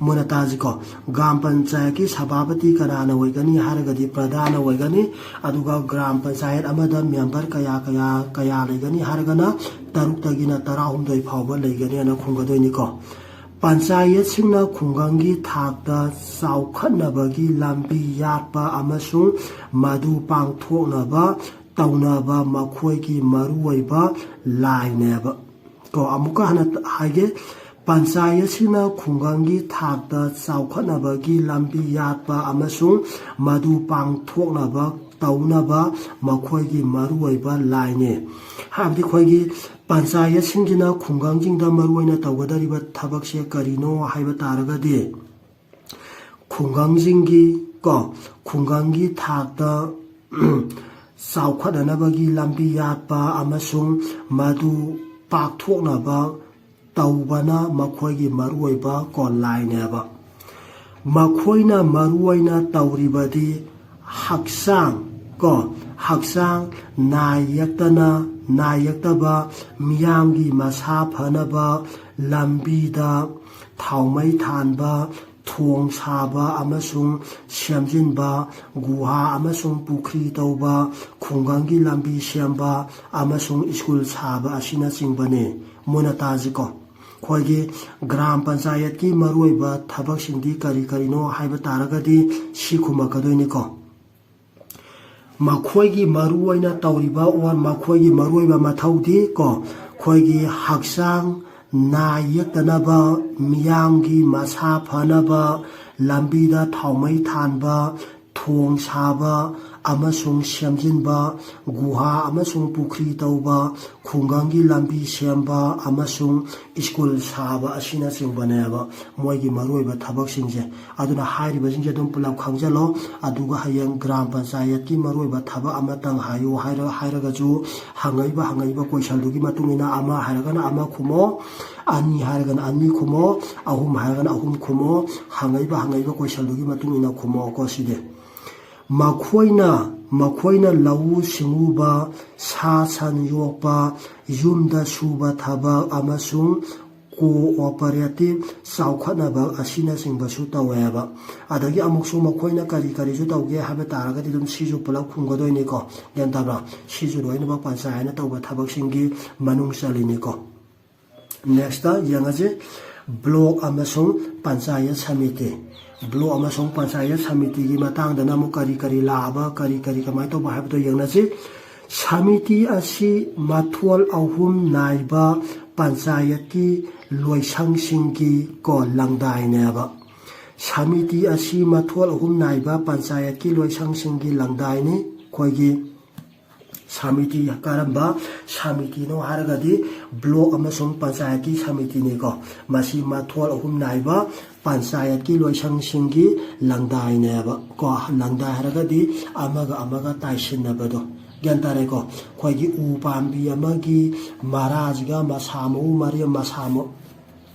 ꯃꯨꯟꯅ ꯇꯥꯁꯤꯀꯣ꯫ ꯒ꯭ꯔꯥꯝ ꯄꯟꯆꯥꯌꯠꯀꯤ ꯁꯚꯥꯄꯇꯤ ꯀꯅꯥꯅ ꯑꯣꯏꯒꯅꯤ ꯍꯥꯏꯔꯒꯗꯤ ꯄ꯭ꯔꯙꯥꯟꯅ ꯑꯣꯏꯒꯅꯤ꯫ ꯑꯗꯨꯒ ꯒ꯭ꯔꯥꯝ ꯄꯟꯆꯥꯌꯠ ꯑꯃꯗ ꯃꯦꯝꯕꯔ ꯀꯌꯥ, ꯀꯌꯥ, ꯀꯌꯥ ꯂꯩꯒꯅꯤ ꯍꯥꯏꯔꯒꯅ ꯇꯔꯨꯛꯇꯒꯤꯅ ꯇꯔꯥꯍꯨꯝꯗꯣꯏ ꯐꯥꯎꯕ ꯂꯩꯒꯅꯤ ꯍꯥꯏꯅ ꯈꯨꯝꯒꯗꯣꯏꯅꯤꯀꯣ꯫ ꯄꯟꯆꯥꯌꯠꯁꯤꯡꯅ ꯈꯨꯡꯒꯪꯒꯤ ꯊꯥꯛꯇ ꯆꯥꯎꯈꯠꯅꯕꯒꯤ ꯂꯝꯕꯤ ꯌꯥꯠꯄ ꯑꯃꯁꯨꯡ ꯃꯗꯨ ꯄꯥꯡꯊꯣꯛꯅꯕ ꯇꯧꯅꯕ ꯃꯈꯣꯏꯒꯤ ꯃꯔꯨꯑꯣꯏꯕ ꯂꯥꯏꯅꯦꯕ꯫ ꯀꯣ, ꯑꯃꯨꯛꯀ ꯍꯟꯅ ꯍꯥꯏꯒꯦ, ꯄꯟꯆꯥꯌꯠꯁꯤꯡꯅ ꯈꯨꯡꯒꯪꯒꯤ ꯊꯥꯛꯇ ꯆꯥꯎꯈꯠꯅꯕꯒꯤ ꯂꯝꯕꯤ ꯌꯥꯠꯄ ꯑꯃꯁꯨꯡ ꯃꯗꯨ ꯄꯥꯡꯊꯣꯛꯅꯕ ꯇꯧꯅꯕ ꯃꯈꯣꯏꯒꯤ ꯃꯔꯨꯑꯣꯏꯕ ꯂꯥꯏꯅꯦ꯫ ꯍꯥꯏꯕꯗꯤ ꯑꯩꯈꯣꯏꯒꯤ ꯄꯟꯆꯥꯌꯠꯁꯤꯡꯁꯤꯅ ꯈꯨꯡꯒꯪꯁꯤꯡꯗ ꯃꯔꯨꯑꯣꯏꯅ ꯇꯧꯒꯗꯧꯔꯤꯕ ꯊꯕꯛꯁꯦ ꯀꯔꯤꯅꯣ ꯍꯥꯏꯕ ꯇꯥꯔꯒꯗꯤ, ꯈꯨꯡꯒꯪꯁꯤꯡꯒꯤ, ꯀꯣ, ꯈꯨꯡꯒꯪꯒꯤ ꯊꯥꯛꯇ ꯆꯥꯎꯈꯠꯅꯅꯕꯒꯤ ꯂꯝꯕꯤ ꯌꯥꯠꯄ ꯑꯃꯁꯨꯡ ꯃꯗꯨ ꯄꯥꯛꯊꯣꯛꯅꯕ ꯇꯧꯕꯅ ꯃꯈꯣꯏꯒꯤ ꯃꯔꯨꯑꯣꯏꯕ ꯀꯣ ꯂꯥꯏꯅꯦꯕ꯫ ꯃꯈꯣꯏꯅ ꯃꯔꯨꯑꯣꯏꯅ ꯇꯧꯔꯤꯕꯗꯤ ꯍꯛꯆꯥꯡ, ꯀꯣ, ꯍꯛꯆꯥꯡ ꯅꯥ ꯌꯦꯛꯇꯅ, ꯅꯥ ꯌꯦꯛꯇꯕ, ꯃꯤꯌꯥꯝꯒꯤ ꯃꯁꯥ ꯐꯅꯕ ꯂꯝꯕꯤꯗ ꯊꯥꯎꯃꯩ ꯊꯥꯟꯕ, ꯊꯣꯡ ꯁꯥꯕ ꯑꯃꯁꯨꯡ ꯁꯦꯝꯖꯤꯟꯕ, ꯒꯨꯍꯥ ꯑꯃꯁꯨꯡ ꯄꯨꯈ꯭ꯔꯤ ꯇꯧꯕ, ꯈꯨꯡꯒꯪꯒꯤ ꯂꯝꯕꯤ ꯁꯦꯝꯕ ꯑꯃꯁꯨꯡ ꯁ꯭ꯀꯨꯜ ꯁꯥꯕ ꯑꯁꯤꯅꯆꯤꯡꯕꯅꯤ꯫ ꯃꯨꯟꯅ ꯇꯥꯁꯤꯀꯣ꯫ ꯑꯩꯈꯣꯏꯒꯤ ꯒ꯭ꯔꯥꯝ ꯄꯟꯆꯥꯌꯠꯀꯤ ꯃꯔꯨꯑꯣꯏꯕ ꯊꯕꯛꯁꯤꯡꯗꯤ ꯀꯔꯤ ꯀꯔꯤꯅꯣ ꯍꯥꯏꯕ ꯇꯥꯔꯒꯗꯤ ꯁꯤ ꯈꯨꯝꯃꯛꯀꯗꯣꯏꯅꯤꯀꯣ꯫ ꯃꯈꯣꯏꯒꯤ ꯃꯔꯨꯑꯣꯏꯅ ꯇꯧꯔꯤꯕ ꯑꯣꯔ ꯃꯈꯣꯏꯒꯤ ꯃꯔꯨꯑꯣꯏꯕ ꯃꯊꯧꯗꯤ ꯀꯣ, ꯑꯩꯈꯣꯏꯒꯤ ꯍꯛꯆꯥꯡ ꯅꯥ ꯌꯦꯛꯇꯅꯕ, ꯃꯤꯌꯥꯝꯒꯤ ꯃꯁꯥ ꯐꯅꯕ, ꯂꯝꯕꯤꯗ ꯊꯥꯎꯃꯩ ꯊꯥꯟꯕ, ꯊꯣꯡ ꯁꯥꯕ ꯑꯃꯁꯨꯡ ꯁꯦꯝꯖꯤꯟꯕ, ꯒꯨꯍꯥ ꯑꯃꯁꯨꯡ ꯄꯨꯈ꯭ꯔꯤ ꯇꯧꯕ, ꯈꯨꯡꯒꯪꯒꯤ ꯂꯝꯕꯤ ꯁꯦꯝꯕ ꯑꯃꯁꯨꯡ ꯁ꯭ꯀꯨꯜ ꯁꯥꯕ ꯑꯁꯤꯅꯆꯤꯡꯕꯅꯦꯕ ꯃꯣꯏꯒꯤ ꯃꯔꯨꯑꯣꯏꯕ ꯊꯕꯛꯁꯤꯡꯁꯦ꯫ ꯑꯗꯨꯅ ꯍꯥꯏꯔꯤꯕꯁꯤꯡꯁꯦ ꯑꯗꯨꯝ ꯄꯨꯂꯞ ꯈꯪꯖꯜꯂꯣ꯫ ꯑꯗꯨꯒ ꯍꯌꯦꯡ ꯒ꯭ꯔꯥꯝ ꯄꯟꯆꯥꯌꯠꯀꯤ ꯃꯔꯨꯑꯣꯏꯕ ꯊꯕꯛ ꯑꯃꯇꯪ ꯍꯥꯏꯌꯨ ꯍꯥꯏꯔ-, ꯍꯥꯏꯔꯒꯁꯨ ꯍꯪꯉꯛꯏꯕ, ꯍꯪꯉꯛꯏꯕ ꯀꯣꯏꯁꯟꯗꯨꯒꯤ ꯃꯇꯨꯡ ꯏꯟꯅ ꯑꯃ ꯍꯥꯏꯔꯒꯅ ꯑꯃ ꯈꯨꯝꯃꯣ, ꯑꯅꯤ ꯍꯥꯏꯔꯒꯅ ꯑꯅꯤ ꯈꯨꯝꯃꯣ, ꯑꯍꯨꯝ ꯍꯥꯏꯔꯒꯅ ꯑꯍꯨꯝ ꯈꯨꯝꯃꯣ, ꯍꯪꯉꯛꯏꯕ, ꯍꯪꯉꯛꯏꯕ ꯀꯣꯏꯁꯟꯗꯨꯒꯤ ꯃꯇꯨꯡ ꯏꯟꯅ ꯈꯨꯝꯃꯣꯀꯣ ꯁꯤꯗꯤ꯫ ꯃꯈꯣꯏꯅ, ꯃꯈꯣꯏꯅ ꯂꯧꯎ ꯁꯤꯡꯎꯕ, ꯁꯥ ꯁꯟ ꯌꯣꯛꯄ, ꯌꯨꯝꯗ ꯁꯨꯕ ꯊꯕꯛ ꯑꯃꯁꯨꯡ ꯀꯣꯑꯣꯄꯔꯦꯇꯤꯚ ꯆꯥꯎꯈꯠꯅꯕ ꯑꯁꯤꯅꯆꯤꯡꯕꯁꯨ ꯇꯧꯋꯦꯕ꯫ ꯑꯗꯒꯤ ꯑꯃꯨꯛꯁꯨ ꯃꯈꯣꯏꯅ ꯀꯔꯤ ꯀꯔꯤꯁꯨ ꯇꯧꯒꯦ ꯍꯥꯏꯕ ꯇꯥꯔꯒꯗꯤ ꯑꯗꯨꯝ ꯁꯤꯁꯨ ꯄꯨꯂꯞ ꯈꯨꯝꯒꯗꯣꯏꯅꯤꯀꯣ꯫ ꯒ꯭ꯌꯥꯟ ꯇꯥꯕ꯭ꯔꯥ? ꯁꯤꯁꯨ ꯂꯣꯏꯅꯃꯛ ꯄꯟꯆꯥꯌꯠꯅ ꯇꯧꯕ ꯊꯕꯛꯁꯤꯡꯒꯤ ꯃꯅꯨꯡ ꯆꯜꯂꯤꯅꯤꯀꯣ꯫ ꯅꯦꯛꯁꯇ ꯌꯦꯡꯉꯁꯤ, ꯕ꯭ꯂꯣꯛ ꯑꯃꯁꯨꯡ ꯄꯟꯆꯥꯌꯠ ꯁꯃꯤꯇꯤ꯫ ꯕ꯭ꯂꯣꯛ ꯑꯃꯁꯨꯡ ꯄꯟꯆꯥꯌꯠ ꯁꯃꯤꯇꯤꯒꯤ ꯃꯇꯥꯡꯗꯅ ꯑꯃꯨꯛ ꯀꯔꯤ ꯀꯔꯤ ꯂꯥꯛꯑꯕ, ꯀꯔꯤ ꯀꯔꯤ ꯀꯃꯥꯏꯅ ꯇꯧꯕ ꯍꯥꯏꯕꯗꯣ ꯌꯦꯡꯅꯁꯤ꯫ ꯁꯃꯤꯇꯤ ꯑꯁꯤ ꯃꯊꯣꯜ ꯑꯍꯨꯝ ꯅꯥꯏꯕ ꯄꯟꯆꯥꯌꯠꯀꯤ ꯂꯣꯏꯁꯪꯁꯤꯡꯒꯤ ꯀꯣ ꯂꯪꯗꯥꯏꯅꯦꯕ꯫ ꯁꯃꯤꯇꯤ ꯑꯁꯤ ꯃꯊꯣꯜ ꯑꯍꯨꯝ ꯅꯥꯏꯕ ꯄꯟꯆꯥꯌꯠꯀꯤ ꯂꯣꯏꯁꯪꯁꯤꯡꯒꯤ ꯂꯪꯗꯥꯏꯅꯤ꯫ ꯑꯩꯈꯣꯏꯒꯤ ꯁꯃꯤꯇꯤ, ꯀꯔꯝꯕ ꯁꯃꯤꯇꯤꯅꯣ ꯍꯥꯏꯔꯒꯗꯤ ꯕ꯭ꯂꯣꯛ ꯑꯃꯁꯨꯡ ꯄꯟꯆꯥꯌꯠꯀꯤ ꯁꯃꯤꯇꯤꯅꯤꯀꯣ꯫ ꯃꯁꯤ ꯃꯊꯣꯜ ꯑꯍꯨꯝ ꯅꯥꯏꯕ ꯄꯟꯆꯥꯌꯠꯀꯤ ꯂꯣꯏꯁꯪꯁꯤꯡꯒꯤ ꯂꯪꯗꯥꯏꯅꯦꯕ ꯀꯣ꯫ ꯂꯪꯗꯥꯏ ꯍꯥꯏꯔꯒꯗꯤ ꯑꯃꯒ ꯑꯃꯒ ꯇꯥꯏꯁꯤꯟꯅꯕꯗꯣ, ꯒ꯭ꯌꯥꯟ ꯇꯥꯔꯦꯀꯣ? ꯑꯩꯈꯣꯏꯒꯤ ꯎ ꯄꯥꯝꯕꯤ ꯑꯃꯒꯤ ꯃꯔꯥꯁꯤꯒ ꯃꯁꯥ ꯃꯎ, ꯃꯔꯤ ꯃꯁꯥ ꯃꯎ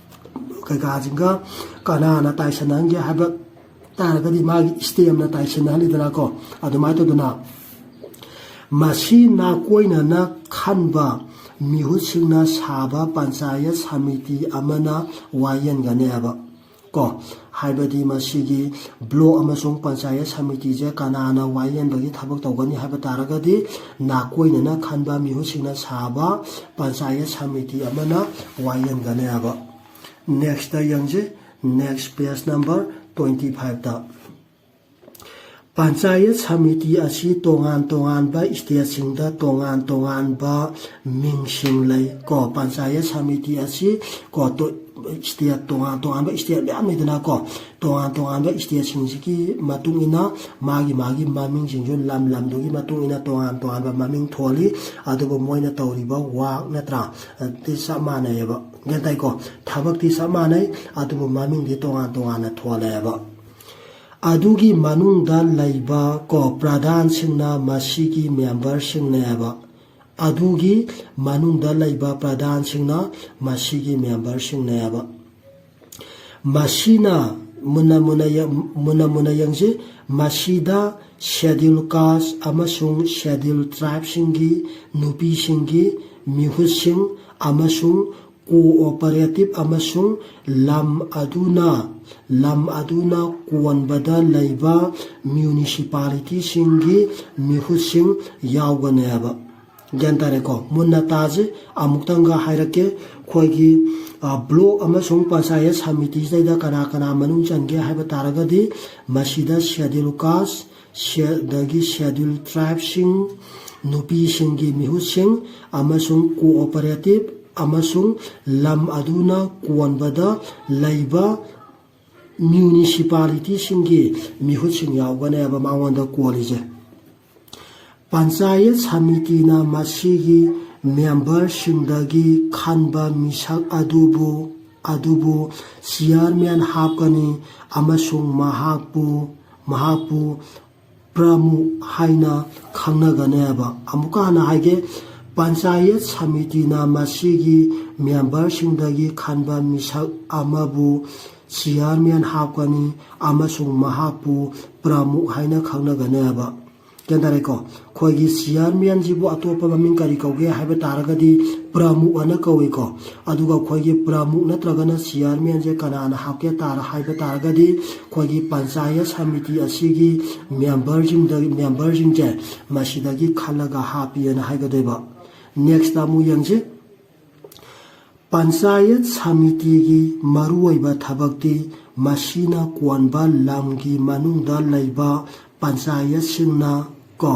ꯀꯩꯀꯥꯁꯤꯡꯒ ꯀꯅꯥꯅ ꯇꯥꯏꯁꯤꯟꯅꯍꯟꯒꯦ ꯍꯥꯏꯕ ꯇꯥꯔꯒꯗꯤ ꯃꯥꯒꯤ ꯁ꯭ꯇꯦꯝꯅ ꯇꯥꯏꯁꯤꯟꯅꯍꯜꯂꯤꯗꯅꯀꯣ꯫ ꯑꯗꯨꯃꯥꯏꯅ ꯇꯧꯗꯅ ꯃꯁꯤ ꯅꯥꯀꯣꯏꯅꯅ ꯈꯟꯕ ꯃꯤꯍꯨꯠꯁꯤꯡꯅ ꯁꯥꯕ ꯄꯟꯆꯥꯌꯠ ꯁꯃꯤꯇꯤ ꯑꯃꯅ ꯋꯥꯌꯦꯟꯒꯅꯦꯕ꯫ ꯀꯣ, ꯍꯥꯏꯕꯗꯤ ꯃꯁꯤꯒꯤ ꯕ꯭ꯂꯣꯛ ꯑꯃꯁꯨꯡ ꯄꯟꯆꯥꯌꯠ ꯁꯃꯤꯇꯤꯁꯦ ꯀꯅꯥꯅ ꯋꯥꯌꯦꯟꯕꯒꯤ ꯊꯕꯛ ꯇꯧꯒꯅꯤ ꯍꯥꯏꯕ ꯇꯥꯔꯒꯗꯤ, ꯅꯥꯀꯣꯏꯅꯅ ꯈꯟꯕ ꯃꯤꯍꯨꯠꯁꯤꯡꯅ ꯁꯥꯕ ꯄꯟꯆꯥꯌꯠ ꯁꯃꯤꯇꯤ ꯑꯃꯅ ꯋꯥꯌꯦꯟꯒꯅꯦꯕ꯫ Next ꯌꯦꯡꯁꯤ, next page number twenty five ꯇ꯫ ꯄꯟꯆꯥꯌꯠ ꯁꯃꯤꯇꯤ ꯑꯁꯤ ꯇꯣꯉꯥꯟ ꯇꯣꯉꯥꯟꯕ ꯁ꯭ꯇꯦꯠꯁꯤꯡꯗ ꯇꯣꯉꯥꯟ ꯇꯣꯉꯥꯟꯕ ꯃꯤꯡꯁꯤꯡ ꯂꯩ꯫ ꯀꯣ, ꯄꯟꯆꯥꯌꯠ ꯁꯃꯤꯇꯤ ꯑꯁꯤ, ꯀꯣ, ꯇꯣ-, ꯁ꯭ꯇꯦꯠ ꯇꯣꯉꯥꯟ ꯇꯣꯉꯥꯟꯕ ꯁ꯭ꯇꯦꯠ ꯃꯌꯥꯝ ꯂꯩꯗꯅꯀꯣ, ꯇꯣꯉꯥꯟ ꯇꯣꯉꯥꯟꯕ ꯁ꯭ꯇꯦꯠꯁꯤꯡꯁꯤꯒꯤ ꯃꯇꯨꯡ ꯏꯟꯅ ꯃꯥꯒꯤ ꯃꯥꯒꯤ ꯃꯃꯤꯡꯁꯤꯡꯁꯨ ꯂꯝ ꯂꯝꯗꯨꯒꯤ ꯃꯇꯨꯡ ꯏꯟꯅ ꯇꯣꯉꯥꯟ ꯇꯣꯉꯥꯟꯕ ꯃꯃꯤꯡ ꯊꯣꯜꯂꯤ꯫ ꯑꯗꯨꯕꯨ ꯃꯣꯏꯅ ꯇꯧꯔꯤꯕ ꯋꯥꯛ ꯅꯠꯇ꯭ꯔꯥ, ꯑꯗꯨꯗꯤ ꯆꯞ ꯃꯥꯟꯅꯩꯌꯦꯕ꯫ ꯒ꯭ꯌꯥꯟ ꯇꯥꯏꯀꯣ? ꯊꯕꯛꯇꯤ ꯆꯞ ꯃꯥꯟꯅꯩ, ꯑꯗꯨꯕꯨ ꯃꯃꯤꯡꯗꯤ ꯇꯣꯉꯥꯟ ꯇꯣꯉꯥꯟꯅ ꯊꯣꯜꯂꯦꯕ꯫ ꯑꯗꯨꯒꯤ ꯃꯅꯨꯡꯗ ꯂꯩꯕ, ꯀꯣ, ꯄ꯭ꯔꯙꯥꯟꯁꯤꯡꯅ ꯃꯁꯤꯒꯤ ꯃꯦꯝꯕꯔꯁꯤꯡꯅꯦꯕ꯫ ꯑꯗꯨꯒꯤ ꯃꯅꯨꯡꯗ ꯂꯩꯕ ꯄ꯭ꯔꯙꯥꯟꯁꯤꯡꯅ ꯃꯁꯤꯒꯤ ꯃꯦꯝꯕꯔꯁꯤꯡꯅꯦꯕ꯫ ꯃꯁꯤꯅ ꯃꯨꯟꯅ ꯃꯨꯟꯅ ꯌꯦꯡ-, ꯃꯨꯟꯅ ꯃꯨꯟꯅ ꯌꯦꯡꯁꯤ꯫ ꯃꯁꯤꯗ ꯁꯦꯗ꯭ꯌꯨꯜ ꯀꯥꯁ ꯑꯃꯁꯨꯡ ꯁꯦꯗ꯭ꯌꯨꯜ ꯇ꯭ꯔꯥꯏꯕꯁꯤꯡꯒꯤ ꯅꯨꯄꯤꯁꯤꯡꯒꯤ ꯃꯤꯍꯨꯠꯁꯤꯡ ꯑꯃꯁꯨꯡ ꯀꯣꯑꯣꯄꯔꯦꯇꯤꯚ ꯑꯃꯁꯨꯡ ꯂꯝ ꯑꯗꯨꯅ, ꯂꯝ ꯑꯗꯨꯅ ꯀꯣꯟꯕꯗ ꯂꯩꯕ ꯃ꯭ꯌꯨꯅꯤꯁꯤꯄꯥꯂꯤꯇꯤꯁꯤꯡꯒꯤ ꯃꯤꯍꯨꯠꯁꯤꯡ ꯌꯥꯎꯒꯅꯦꯕ꯫ ꯒ꯭ꯌꯥꯟ ꯇꯥꯔꯦꯀꯣ? ꯃꯨꯟꯅ ꯇꯥꯁꯤ, ꯑꯃꯨꯛꯇꯪꯒ ꯍꯥꯏꯔꯛꯀꯦ꯫ ꯑꯩꯈꯣꯏꯒꯤ, ꯑ, ꯕ꯭ꯂꯣꯛ ꯑꯃꯁꯨꯡ ꯄꯟꯆꯥꯌꯠ ꯁꯃꯤꯇꯤꯁꯤꯗꯩꯗ ꯀꯅꯥ ꯀꯅꯥ ꯃꯅꯨꯡ ꯆꯟꯒꯦ ꯍꯥꯏꯕ ꯇꯥꯔꯒꯗꯤ, ꯃꯁꯤꯗ ꯁꯦꯗ꯭ꯌꯨꯜ ꯀꯥꯁ, ꯁꯦ-, ꯑꯗꯒꯤ ꯁꯦꯗ꯭ꯌꯨꯜ ꯇ꯭ꯔꯥꯏꯕꯁꯤꯡ, ꯅꯨꯄꯤꯁꯤꯡꯒꯤ ꯃꯤꯍꯨꯠꯁꯤꯡ ꯑꯃꯁꯨꯡ ꯀꯣꯑꯣꯄꯔꯦꯇꯤꯚ ꯑꯃꯁꯨꯡ ꯂꯝ ꯑꯗꯨꯅ ꯀꯣꯟꯕꯗ ꯂꯩꯕ ꯃ꯭ꯌꯨꯅꯤꯁꯤꯄꯥꯂꯤꯇꯤꯁꯤꯡꯒꯤ ꯃꯤꯍꯨꯠꯁꯤꯡ ꯌꯥꯎꯒꯅꯦꯕ ꯃꯉꯣꯟꯗ ꯀꯣꯜꯂꯤꯁꯦ꯫ ꯄꯟꯆꯥꯌꯠ ꯁꯃꯤꯇꯤꯅ ꯃꯁꯤꯒꯤ ꯃꯦꯝꯕꯔꯁꯤꯡꯗꯒꯤ ꯈꯟꯕ ꯃꯤꯁꯛ ꯑꯗꯨꯕꯨ, ꯑꯗꯨꯕꯨ ꯆꯤꯌꯥꯔꯃꯦꯟ ꯍꯥꯞꯀꯅꯤ ꯑꯃꯁꯨꯡ ꯃꯍꯥꯛꯄꯨ, ꯃꯍꯥꯛꯄꯨ ꯄ꯭ꯔꯃꯨꯈ ꯍꯥꯏꯅ ꯈꯪꯅꯒꯅꯦꯕ꯫ ꯑꯃꯨꯛꯀ ꯍꯟꯅ ꯍꯥꯏꯒꯦ, ꯄꯟꯆꯥꯌꯠ ꯁꯃꯤꯇꯤꯅ ꯃꯁꯤꯒꯤ ꯃꯦꯝꯕꯔꯁꯤꯡꯗꯒꯤ ꯈꯟꯕ ꯃꯤꯁꯛ ꯑꯃꯕꯨ ꯆꯤꯌꯥꯔꯃꯦꯟ ꯍꯥꯞꯀꯅꯤ ꯑꯃꯁꯨꯡ ꯃꯍꯥꯛꯄꯨ ꯄ꯭ꯔꯃꯨꯈ ꯍꯥꯏꯅ ꯈꯪꯅꯒꯅꯦꯕ꯫ ꯒ꯭ꯌꯥꯟ ꯇꯥꯔꯦꯀꯣ? ꯑꯩꯈꯣꯏꯒꯤ ꯆꯤꯌꯥꯔꯃꯦꯟꯁꯤꯕꯨ ꯑꯇꯣꯞꯄ ꯃꯃꯤꯡ ꯀꯔꯤ ꯀꯧꯒꯦ ꯍꯥꯏꯕ ꯇꯥꯔꯒꯗꯤ ꯄ꯭ꯔꯃꯨꯈ ꯑꯅ ꯀꯧꯏꯀꯣ꯫ ꯑꯗꯨꯒ ꯑꯩꯈꯣꯏꯒꯤ ꯄ꯭ꯔꯃꯨꯈ ꯅꯠꯇ꯭ꯔꯒꯅ ꯆꯤꯌꯥꯔꯃꯦꯟꯁꯦ ꯀꯅꯥꯅ ꯍꯥꯞꯀꯦ ꯇꯥꯔ ꯍꯥꯏꯕ ꯇꯥꯔꯒꯗꯤ ꯑꯩꯈꯣꯏꯒꯤ ꯄꯟꯆꯥꯌꯠ ꯁꯃꯤꯇꯤ ꯑꯁꯤꯒꯤ ꯃꯦꯝꯕꯔꯁꯤꯡꯗ ꯃꯦꯝꯕꯔꯁꯤꯡꯁꯦ ꯃꯁꯤꯗꯒꯤ ꯈꯜꯂꯒ ꯍꯥꯞꯄꯤꯑꯅ ꯍꯥꯏꯒꯗꯣꯏꯕ꯫ ꯅꯦꯛꯁꯇ ꯑꯃꯨꯛ ꯌꯦꯡꯁꯤ꯫ ꯄꯟꯆꯥꯌꯠ ꯁꯃꯤꯇꯤꯒꯤ ꯃꯔꯨꯑꯣꯏꯕ ꯊꯕꯛꯇꯤ ꯃꯁꯤꯅ ꯀꯣꯟꯕ ꯂꯝꯒꯤ ꯃꯅꯨꯡꯗ ꯂꯩꯕ ꯄꯟꯆꯥꯌꯠꯁꯤꯡꯅ ꯀꯣ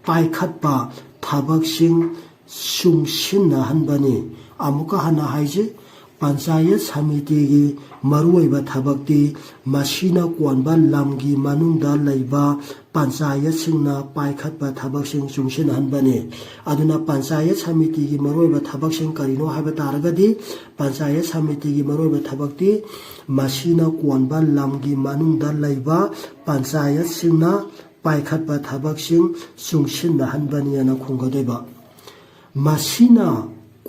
ꯄꯥꯏꯈꯠꯄ ꯊꯕꯛꯁꯤꯡ ꯆꯨꯡꯁꯤꯟꯅꯍꯟꯕꯅꯤ꯫ ꯑꯃꯨꯛꯀ ꯍꯟꯅ ꯍꯥꯏꯖꯩ, ꯄꯟꯆꯥꯌꯠ ꯁꯃꯤꯇꯤꯒꯤ ꯃꯔꯨꯑꯣꯏꯕ ꯊꯕꯛꯇꯤ ꯃꯁꯤꯅ ꯀꯣꯟꯕ ꯂꯝꯒꯤ ꯃꯅꯨꯡꯗ ꯂꯩꯕ ꯄꯟꯆꯥꯌꯠꯁꯤꯡꯅ ꯄꯥꯏꯈꯠꯄ ꯊꯕꯛꯁꯤꯡ ꯆꯨꯡꯁꯤꯟꯍꯟꯕꯅꯤ꯫ ꯑꯗꯨꯅ ꯄꯟꯆꯥꯌꯠ ꯁꯃꯤꯇꯤꯒꯤ ꯃꯔꯨꯑꯣꯏꯕ ꯊꯕꯛꯁꯤꯡ ꯀꯔꯤꯅꯣ ꯍꯥꯏꯕ ꯇꯥꯔꯒꯗꯤ, ꯄꯟꯆꯥꯌꯠ ꯁꯃꯤꯇꯤꯒꯤ ꯃꯔꯨꯑꯣꯏꯕ ꯊꯕꯛꯇꯤ ꯃꯁꯤꯅ ꯀꯣꯟꯕ ꯂꯝꯒꯤ ꯃꯅꯨꯡꯗ ꯂꯩꯕ ꯄꯟꯆꯥꯌꯠꯁꯤꯡꯅ ꯄꯥꯏꯈꯠꯄ ꯊꯕꯛꯁꯤꯡ ꯆꯨꯡꯁꯤꯟꯅꯍꯟꯕꯅꯤ ꯍꯥꯏꯅ ꯈꯨꯝꯒꯗꯣꯏꯕ꯫ ꯃꯁꯤꯅ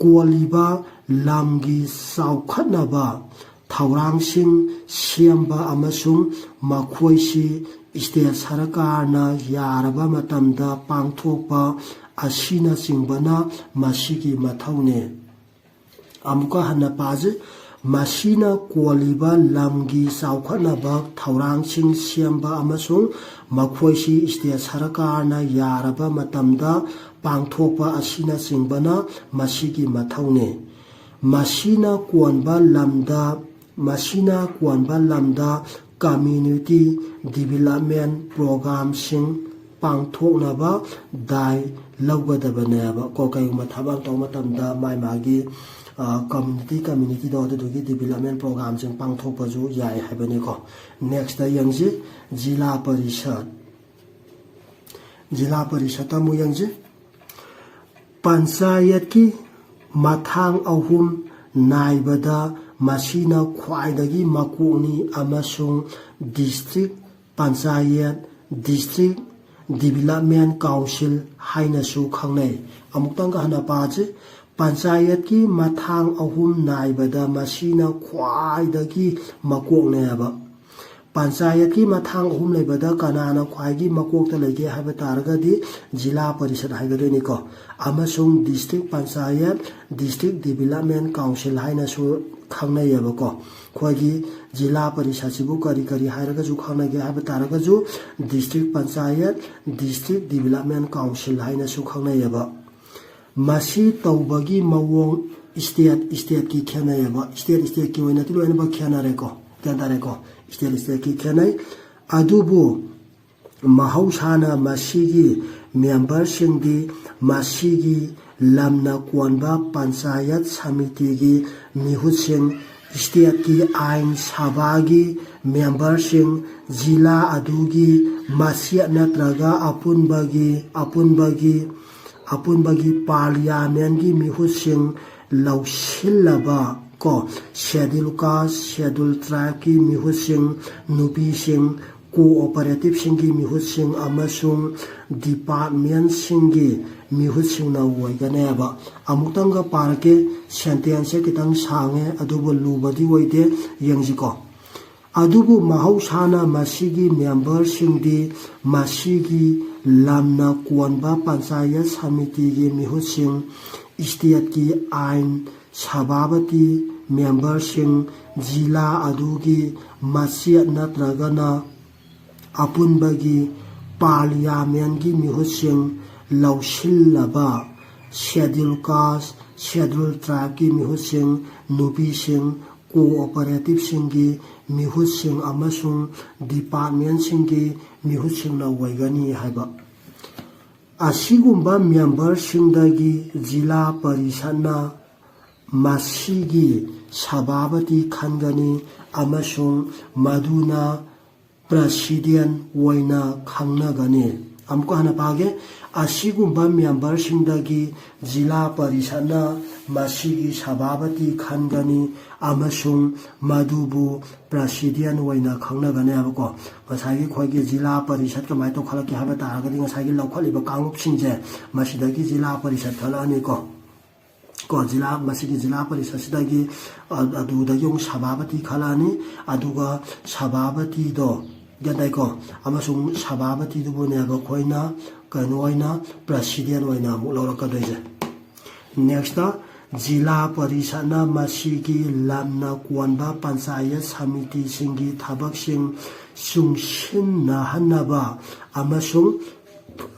ꯀꯣꯜꯂꯤꯕ ꯂꯝꯒꯤ ꯆꯥꯎꯈꯠꯅꯕ ꯊꯧꯔꯥꯡꯁꯤꯡ ꯁꯦꯝꯕ ꯑꯃꯁꯨꯡ ꯃꯈꯣꯏꯁꯤ ꯁ꯭ꯇꯦꯠ ꯁꯔꯀꯥꯔꯅ ꯌꯥꯔꯕ ꯃꯇꯝꯗ ꯄꯥꯡꯊꯣꯛꯄ ꯑꯁꯤꯅꯆꯤꯡꯕꯅ ꯃꯁꯤꯒꯤ ꯃꯊꯧꯅꯤ꯫ ꯑꯃꯨꯛꯀ ꯍꯟꯅ ꯄꯥꯖꯩ꯫ ꯃꯁꯤꯅ ꯀꯣꯜꯂꯤꯕ ꯂꯝꯒꯤ ꯆꯥꯎꯈꯠꯅꯕ ꯊꯧꯔꯥꯡꯁꯤꯡ ꯁꯦꯝꯕ ꯑꯃꯁꯨꯡ ꯃꯈꯣꯏꯁꯤ ꯁ꯭ꯇꯦꯠ ꯁꯔꯀꯥꯔꯅ ꯌꯥꯔꯕ ꯃꯇꯝꯗ ꯄꯥꯡꯊꯣꯛꯄ ꯑꯁꯤꯅꯆꯤꯡꯕꯅ ꯃꯁꯤꯒꯤ ꯃꯊꯧꯅꯤ꯫ ꯃꯁꯤꯅ ꯀꯣꯟꯕ ꯂꯝꯗ, ꯃꯁꯤꯅ ꯀꯣꯟꯕ ꯂꯝꯗ community development programꯁꯤꯡ ꯄꯥꯡꯊꯣꯛꯅꯕ ꯗꯥꯏ ꯂꯧꯒꯗꯕꯅꯦꯕ꯫ ꯀꯣ ꯀꯩꯒꯨꯝꯕ ꯊꯕꯛ ꯑꯃ ꯇꯧꯕ ꯃꯇꯝꯗ ꯃꯥꯏ ꯃꯥꯒꯤ, ꯑ, community, communityꯗꯣ ꯑꯗꯨꯗꯨꯒꯤ development programꯁꯤꯡ ꯄꯥꯡꯊꯣꯛꯄꯁꯨ ꯌꯥꯏ ꯍꯥꯏꯕꯅꯤꯀꯣ꯫ ꯅꯦꯛꯁꯇ ꯌꯦꯡꯁꯤ, ꯖꯤꯂꯥ ꯄꯔꯤꯁꯠ꯫ ꯖꯤꯂꯥ ꯄꯔꯤꯁꯠꯇ ꯑꯃꯨꯛ ꯌꯦꯡꯁꯤ꯫ ꯄꯟꯆꯥꯌꯠꯀꯤ ꯃꯊꯥꯡ ꯑꯍꯨꯝ ꯅꯥꯏꯕꯗ ꯃꯁꯤꯅ ꯈ꯭ꯋꯥꯏꯗꯒꯤ ꯃꯀꯣꯛꯅꯤ ꯑꯃꯁꯨꯡ district panchayat, district development council ꯍꯥꯏꯅꯁꯨ ꯈꯪꯅꯩ꯫ ꯑꯃꯨꯛꯇꯪꯒ ꯍꯟꯅ ꯄꯥꯁꯤ꯫ ꯄꯟꯆꯥꯌꯠꯀꯤ ꯃꯊꯥꯡ ꯑꯍꯨꯝ ꯅꯥꯏꯕꯗ ꯃꯁꯤꯅ ꯈ꯭ꯋꯥꯏꯗꯒꯤ ꯃꯀꯣꯛꯅꯦꯕ꯫ ꯄꯟꯆꯥꯌꯠꯀꯤ ꯃꯊꯥꯡ ꯑꯍꯨꯝ ꯂꯩꯕꯗ ꯀꯅꯥꯅ ꯈ꯭ꯋꯥꯏꯒꯤ ꯃꯀꯣꯛꯇ ꯂꯩꯒꯦ ꯍꯥꯏꯕ ꯇꯥꯔꯒꯗꯤ ꯖꯤꯂꯥ ꯄꯔꯤꯁꯠ ꯍꯥꯏꯒꯗꯣꯏꯅꯤꯀꯣ꯫ ꯑꯃꯁꯨꯡ district panchayat, district development council ꯍꯥꯏꯅꯁꯨ ꯈꯪꯅꯩꯌꯦꯕꯀꯣ꯫ ꯑꯩꯈꯣꯏꯒꯤ ꯖꯤꯂꯥ ꯄꯔꯤꯁꯠꯁꯤꯕꯨ ꯀꯔꯤ ꯀꯔꯤ ꯍꯥꯏꯔꯒꯁꯨ ꯈꯪꯅꯒꯦ ꯍꯥꯏꯕ ꯇꯥꯔꯒꯁꯨ district panchayat, district development council ꯍꯥꯏꯅꯁꯨ ꯈꯪꯅꯩꯌꯦꯕ꯫ ꯃꯁꯤ ꯇꯧꯕꯒꯤ ꯃꯑꯣꯡ state stateꯀꯤ ꯈꯦꯠꯅꯩꯌꯦꯕ꯫ State stateꯀꯤ ꯑꯣꯏꯅꯗꯤ ꯂꯣꯏꯅꯃꯛ ꯈꯦꯠꯅꯔꯦꯀꯣ, ꯒ꯭ꯌꯥꯟ ꯇꯥꯔꯦꯀꯣ? State stateꯀꯤ ꯈꯦꯠꯅꯩ꯫ ꯑꯗꯨꯕꯨ ꯃꯍꯧꯁꯥꯅ ꯃꯁꯤꯒꯤ memberꯁꯤꯡꯗꯤ ꯃꯁꯤꯒꯤ ꯂꯝꯅ ꯀꯣꯟꯕ ꯄꯟꯆꯥꯌꯠ ꯁꯃꯤꯇꯤꯒꯤ ꯃꯤꯍꯨꯠꯁꯤꯡ, stateꯀꯤ ꯑꯥꯏꯟ ꯁꯚꯥꯒꯤ memberꯁꯤꯡ, ꯖꯤꯂꯥ ꯑꯗꯨꯒꯤ ꯃꯆꯦꯠ ꯅꯠꯇ꯭ꯔꯒ ꯑꯄꯨꯟꯕꯒꯤ, ꯑꯄꯨꯟꯕꯒꯤ, ꯑꯄꯨꯟꯕꯒꯤ parliamentꯀꯤ ꯃꯤꯍꯨꯠꯁꯤꯡ ꯂꯧꯁꯤꯜꯂꯕ ꯀꯣ, schedule caste, schedule tribeꯀꯤ ꯃꯤꯍꯨꯠꯁꯤꯡ, ꯅꯨꯄꯤꯁꯤꯡ, cooperativeꯁꯤꯡꯒꯤ ꯃꯤꯍꯨꯠꯁꯤꯡ ꯑꯃꯁꯨꯡ departmentꯁꯤꯡꯒꯤ ꯃꯤꯍꯨꯠꯁꯤꯡꯅ ꯑꯣꯏꯒꯅꯦꯕ꯫ ꯑꯃꯨꯛꯇꯪꯒ ꯄꯥꯔꯛꯀꯦ, sentenceꯁꯦ ꯈꯤꯇꯪ ꯁꯥꯡꯉꯦ, ꯑꯗꯨꯕꯨ ꯂꯨꯕꯗꯤ ꯑꯣꯏꯗꯦ, ꯌꯦꯡꯁꯤꯀꯣ꯫ ꯑꯗꯨꯕꯨ ꯃꯍꯧꯁꯥꯅ ꯃꯁꯤꯒꯤ memberꯁꯤꯡꯗꯤ ꯃꯁꯤꯒꯤ ꯂꯝꯅ ꯀꯣꯟꯕ ꯄꯟꯆꯥꯌꯠ ꯁꯃꯤꯇꯤꯒꯤ ꯃꯤꯍꯨꯠꯁꯤꯡ, stateꯀꯤ ꯑꯥꯏꯟ ꯁꯚꯥꯄꯇꯤ, memberꯁꯤꯡ, ꯖꯤꯂꯥ ꯑꯗꯨꯒꯤ ꯃꯆꯦꯠ ꯅꯠꯇ꯭ꯔꯒꯅ ꯑꯄꯨꯟꯕꯒꯤ parliamentꯀꯤ ꯃꯤꯍꯨꯠꯁꯤꯡ ꯂꯧꯁꯤꯜꯂꯕ schedule caste, schedule tribeꯀꯤ ꯃꯤꯍꯨꯠꯁꯤꯡ, ꯅꯨꯄꯤꯁꯤꯡ, cooperativeꯁꯤꯡꯒꯤ ꯃꯤꯍꯨꯠꯁꯤꯡ ꯑꯃꯁꯨꯡ departmentꯁꯤꯡꯒꯤ ꯃꯤꯍꯨꯠꯁꯤꯡꯅ ꯑꯣꯏꯒꯅꯤ ꯍꯥꯏꯕ꯫ ꯑꯁꯤꯒꯨꯝꯕ memberꯁꯤꯡꯗꯒꯤ ꯖꯤꯂꯥ ꯄꯔꯤꯁꯠꯅ ꯃꯁꯤꯒꯤ ꯁꯚꯥꯄꯇꯤ ꯈꯟꯒꯅꯤ ꯑꯃꯁꯨꯡ ꯃꯗꯨꯅ president ꯑꯣꯏꯅ ꯈꯪꯅꯒꯅꯤ꯫ ꯑꯃꯨꯛꯀ ꯍꯟꯅ ꯄꯥꯒꯦ꯫ ꯑꯁꯤꯒꯨꯝꯕ memberꯁꯤꯡꯗꯒꯤ ꯖꯤꯂꯥ ꯄꯔꯤꯁꯠꯅ ꯃꯁꯤꯒꯤ ꯁꯚꯥꯄꯇꯤ ꯈꯟꯒꯅꯤ ꯑꯃꯁꯨꯡ ꯃꯗꯨꯕꯨ president ꯑꯣꯏꯅ ꯈꯪꯅꯒꯅꯤ ꯍꯥꯏꯕꯀꯣ꯫ ꯉꯁꯥꯏꯒꯤ ꯑꯩꯈꯣꯏꯒꯤ ꯖꯤꯂꯥ ꯄꯔꯤꯁꯠ ꯀꯃꯥꯏꯅ ꯇꯧꯈꯠꯂꯛꯀꯦ ꯍꯥꯏꯕ ꯇꯥꯔꯒꯗꯤ ꯉꯁꯥꯏꯒꯤ ꯂꯧꯈꯠꯂꯤꯕ ꯀꯥꯡꯂꯨꯞꯁꯤꯡꯁꯦ ꯃꯁꯤꯗꯒꯤ ꯖꯤꯂꯥ ꯄꯔꯤꯁꯠ ꯈꯜꯂꯛꯑꯅꯤꯀꯣ꯫ ꯀꯣ, ꯖꯤꯂꯥ, ꯃꯁꯤꯒꯤ ꯖꯤꯂꯥ ꯄꯔꯤꯁꯠꯁꯤꯗꯒꯤ, ꯑ, ꯑꯗꯨꯗꯒꯤ ꯑꯃꯨꯛ ꯁꯚꯥꯄꯇꯤ ꯈꯜꯂꯛꯑꯅꯤ꯫ ꯑꯗꯨꯒ ꯁꯚꯥꯄꯇꯤꯗꯣ, ꯒ꯭ꯌꯥꯟ ꯇꯥꯏꯀꯣ? ꯑꯃꯁꯨꯡ ꯁꯚꯥꯄꯇꯤꯗꯨꯕꯨꯅꯦꯕ ꯑꯩꯈꯣꯏꯅ ꯀꯩꯅꯣ ꯑꯣꯏꯅ, ꯄ꯭ꯔꯁꯤꯗꯦꯟ ꯑꯣꯏꯅ ꯑꯃꯨꯛ ꯂꯧꯔꯛꯀꯗꯣꯏꯁꯦ꯫ ꯅꯦꯛꯁꯇ, ꯖꯤꯂꯥ ꯄꯔꯤꯁꯠꯅ ꯃꯁꯤꯒꯤ ꯂꯝꯅ ꯀꯣꯟꯕ ꯄꯟꯆꯥꯌꯠ ꯁꯃꯤꯇꯤꯁꯤꯡꯒꯤ ꯊꯕꯛꯁꯤꯡ ꯆꯨꯡꯁꯤꯟꯅꯍꯟꯅꯕ ꯑꯃꯁꯨꯡ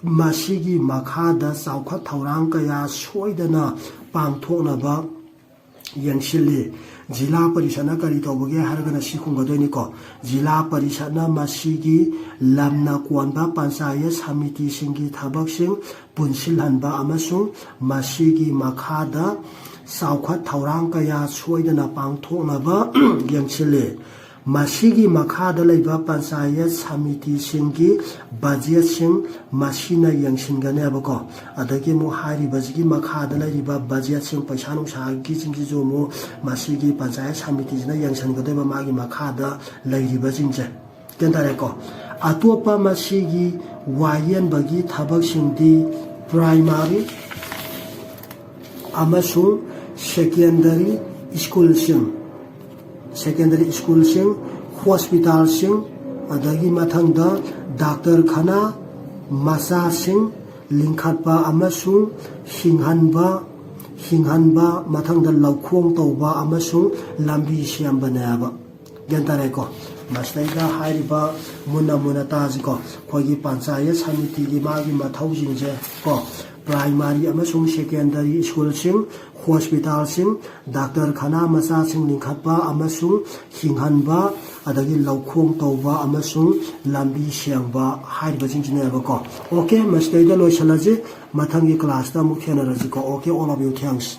ꯃꯁꯤꯒꯤ ꯃꯈꯥꯗ ꯆꯥꯎꯈꯠ ꯊꯧꯔꯥꯡ ꯀꯌꯥ ꯁꯣꯏꯗꯅ ꯄꯥꯡꯊꯣꯛꯅꯕ ꯌꯦꯡꯁꯤꯜꯂꯤ꯫ ꯖꯤꯂꯥ ꯄꯔꯤꯁꯠꯅ ꯀꯔꯤ ꯇꯧꯕꯒꯦ ꯍꯥꯏꯔꯒꯅ ꯁꯤ ꯈꯨꯝꯒꯗꯣꯏꯅꯤꯀꯣ꯫ ꯖꯤꯂꯥ ꯄꯔꯤꯁꯠꯅ ꯃꯁꯤꯒꯤ ꯂꯝꯅ ꯀꯣꯟꯕ ꯄꯟꯆꯥꯌꯠ ꯁꯃꯤꯇꯤꯁꯤꯡꯒꯤ ꯊꯕꯛꯁꯤꯡ ꯄꯨꯟꯁꯤꯜꯍꯟꯕ ꯑꯃꯁꯨꯡ ꯃꯁꯤꯒꯤ ꯃꯈꯥꯗ ꯆꯥꯎꯈꯠ ꯊꯧꯔꯥꯡ ꯀꯌꯥ ꯁꯣꯏꯗꯅ ꯄꯥꯡꯊꯣꯛꯅꯕ ꯌꯦꯡꯁꯤꯜꯂꯤ꯫ ꯃꯁꯤꯒꯤ ꯃꯈꯥꯗ ꯂꯩꯕ ꯄꯟꯆꯥꯌꯠ ꯁꯃꯤꯇꯤꯁꯤꯡꯒꯤ ꯕꯖꯦꯠꯁꯤꯡ ꯃꯁꯤꯅ ꯌꯦꯡꯁꯤꯟꯒꯅꯦꯕꯀꯣ꯫ ꯑꯗꯒꯤ ꯑꯃꯨꯛ ꯍꯥꯏꯔꯤꯕꯁꯤꯒꯤ ꯃꯈꯥꯗ ꯂꯩꯔꯤꯕ ꯕꯖꯦꯠꯁꯤꯡ, ꯄꯩꯁꯥ ꯅꯨꯡꯁꯥꯒꯤꯁꯤꯡꯁꯤꯁꯨ ꯑꯃꯨꯛ ꯃꯁꯤꯒꯤ ꯄꯟꯆꯥꯌꯠ ꯁꯃꯤꯇꯤꯁꯤꯅ ꯌꯦꯡꯁꯤꯟꯒꯗꯣꯏꯕ, ꯃꯥꯒꯤ ꯃꯈꯥꯗ ꯂꯩꯔꯤꯕꯁꯤꯡꯁꯦ꯫ ꯒ꯭ꯌꯥꯟ ꯇꯥꯔꯦꯀꯣ? ꯑꯇꯣꯞꯄ ꯃꯁꯤꯒꯤ ꯋꯥꯌꯦꯟꯕꯒꯤ ꯊꯕꯛꯁꯤꯡꯗꯤ ꯄ꯭ꯔꯥꯏꯃꯥꯔꯤ ꯑꯃꯁꯨꯡ ꯁꯦꯀꯦꯟꯗꯔꯤ ꯁ꯭ꯀꯨꯜꯁꯤꯡ, ꯁꯦꯀꯦꯟꯗꯔꯤ ꯁ꯭ꯀꯨꯜꯁꯤꯡ, ꯍꯣꯁꯄꯤꯇꯥꯜꯁꯤꯡ, ꯑꯗꯒꯤ ꯃꯊꯪꯗ ꯗꯥꯛꯇꯔ ꯈꯅꯥ ꯃꯆꯥꯁꯤꯡ ꯂꯤꯡꯈꯠꯄ ꯑꯃꯁꯨꯡ ꯍꯤꯡꯍꯟꯕ, ꯍꯤꯡꯍꯟꯕ, ꯃꯊꯪꯗ ꯂꯧꯈꯣꯡ ꯇꯧꯕ ꯑꯃꯁꯨꯡ ꯂꯝꯕꯤ ꯁꯦꯝꯕꯅꯦꯕ꯫ ꯒ꯭ꯌꯥꯟ ꯇꯥꯔꯦꯀꯣ? ꯃꯁꯤꯗꯩꯗ ꯍꯥꯏꯔꯤꯕ ꯃꯨꯟꯅ ꯃꯨꯟꯅ ꯇꯥꯁꯤꯀꯣ꯫ ꯑꯩꯈꯣꯏꯒꯤ ꯄꯟꯆꯥꯌꯠ ꯁꯃꯤꯇꯤꯒꯤ ꯃꯥꯒꯤ ꯃꯊꯧꯁꯤꯡꯁꯦ ꯀꯣ, ꯄ꯭ꯔꯥꯏꯃꯥꯔꯤ ꯑꯃꯁꯨꯡ ꯁꯦꯀꯦꯟꯗꯔꯤ ꯁ꯭ꯀꯨꯜꯁꯤꯡ, ꯍꯣꯁꯄꯤꯇꯥꯜꯁꯤꯡ, ꯗꯥꯛꯇꯔ ꯈꯅꯥ ꯃꯆꯥꯁꯤꯡ ꯂꯤꯡꯈꯠꯄ ꯑꯃꯁꯨꯡ ꯍꯤꯡꯍꯟꯕ, ꯑꯗꯒꯤ ꯂꯧꯈꯣꯡ ꯇꯧꯕ ꯑꯃꯁꯨꯡ ꯂꯝꯕꯤ ꯁꯦꯡꯕ ꯍꯥꯏꯔꯤꯕꯁꯤꯡꯁꯤꯅꯦꯕꯀꯣ꯫ ꯑꯣꯀꯦ, ꯃꯁꯤꯗꯩꯗ ꯂꯣꯏꯁꯤꯜꯂꯁꯤ꯫ ꯃꯊꯪꯒꯤ ꯀ꯭ꯂꯥꯁꯇ ꯑꯃꯨꯛ ꯊꯦꯡꯅꯔꯁꯤꯀꯣ꯫ Okay, all of you, thanks꯫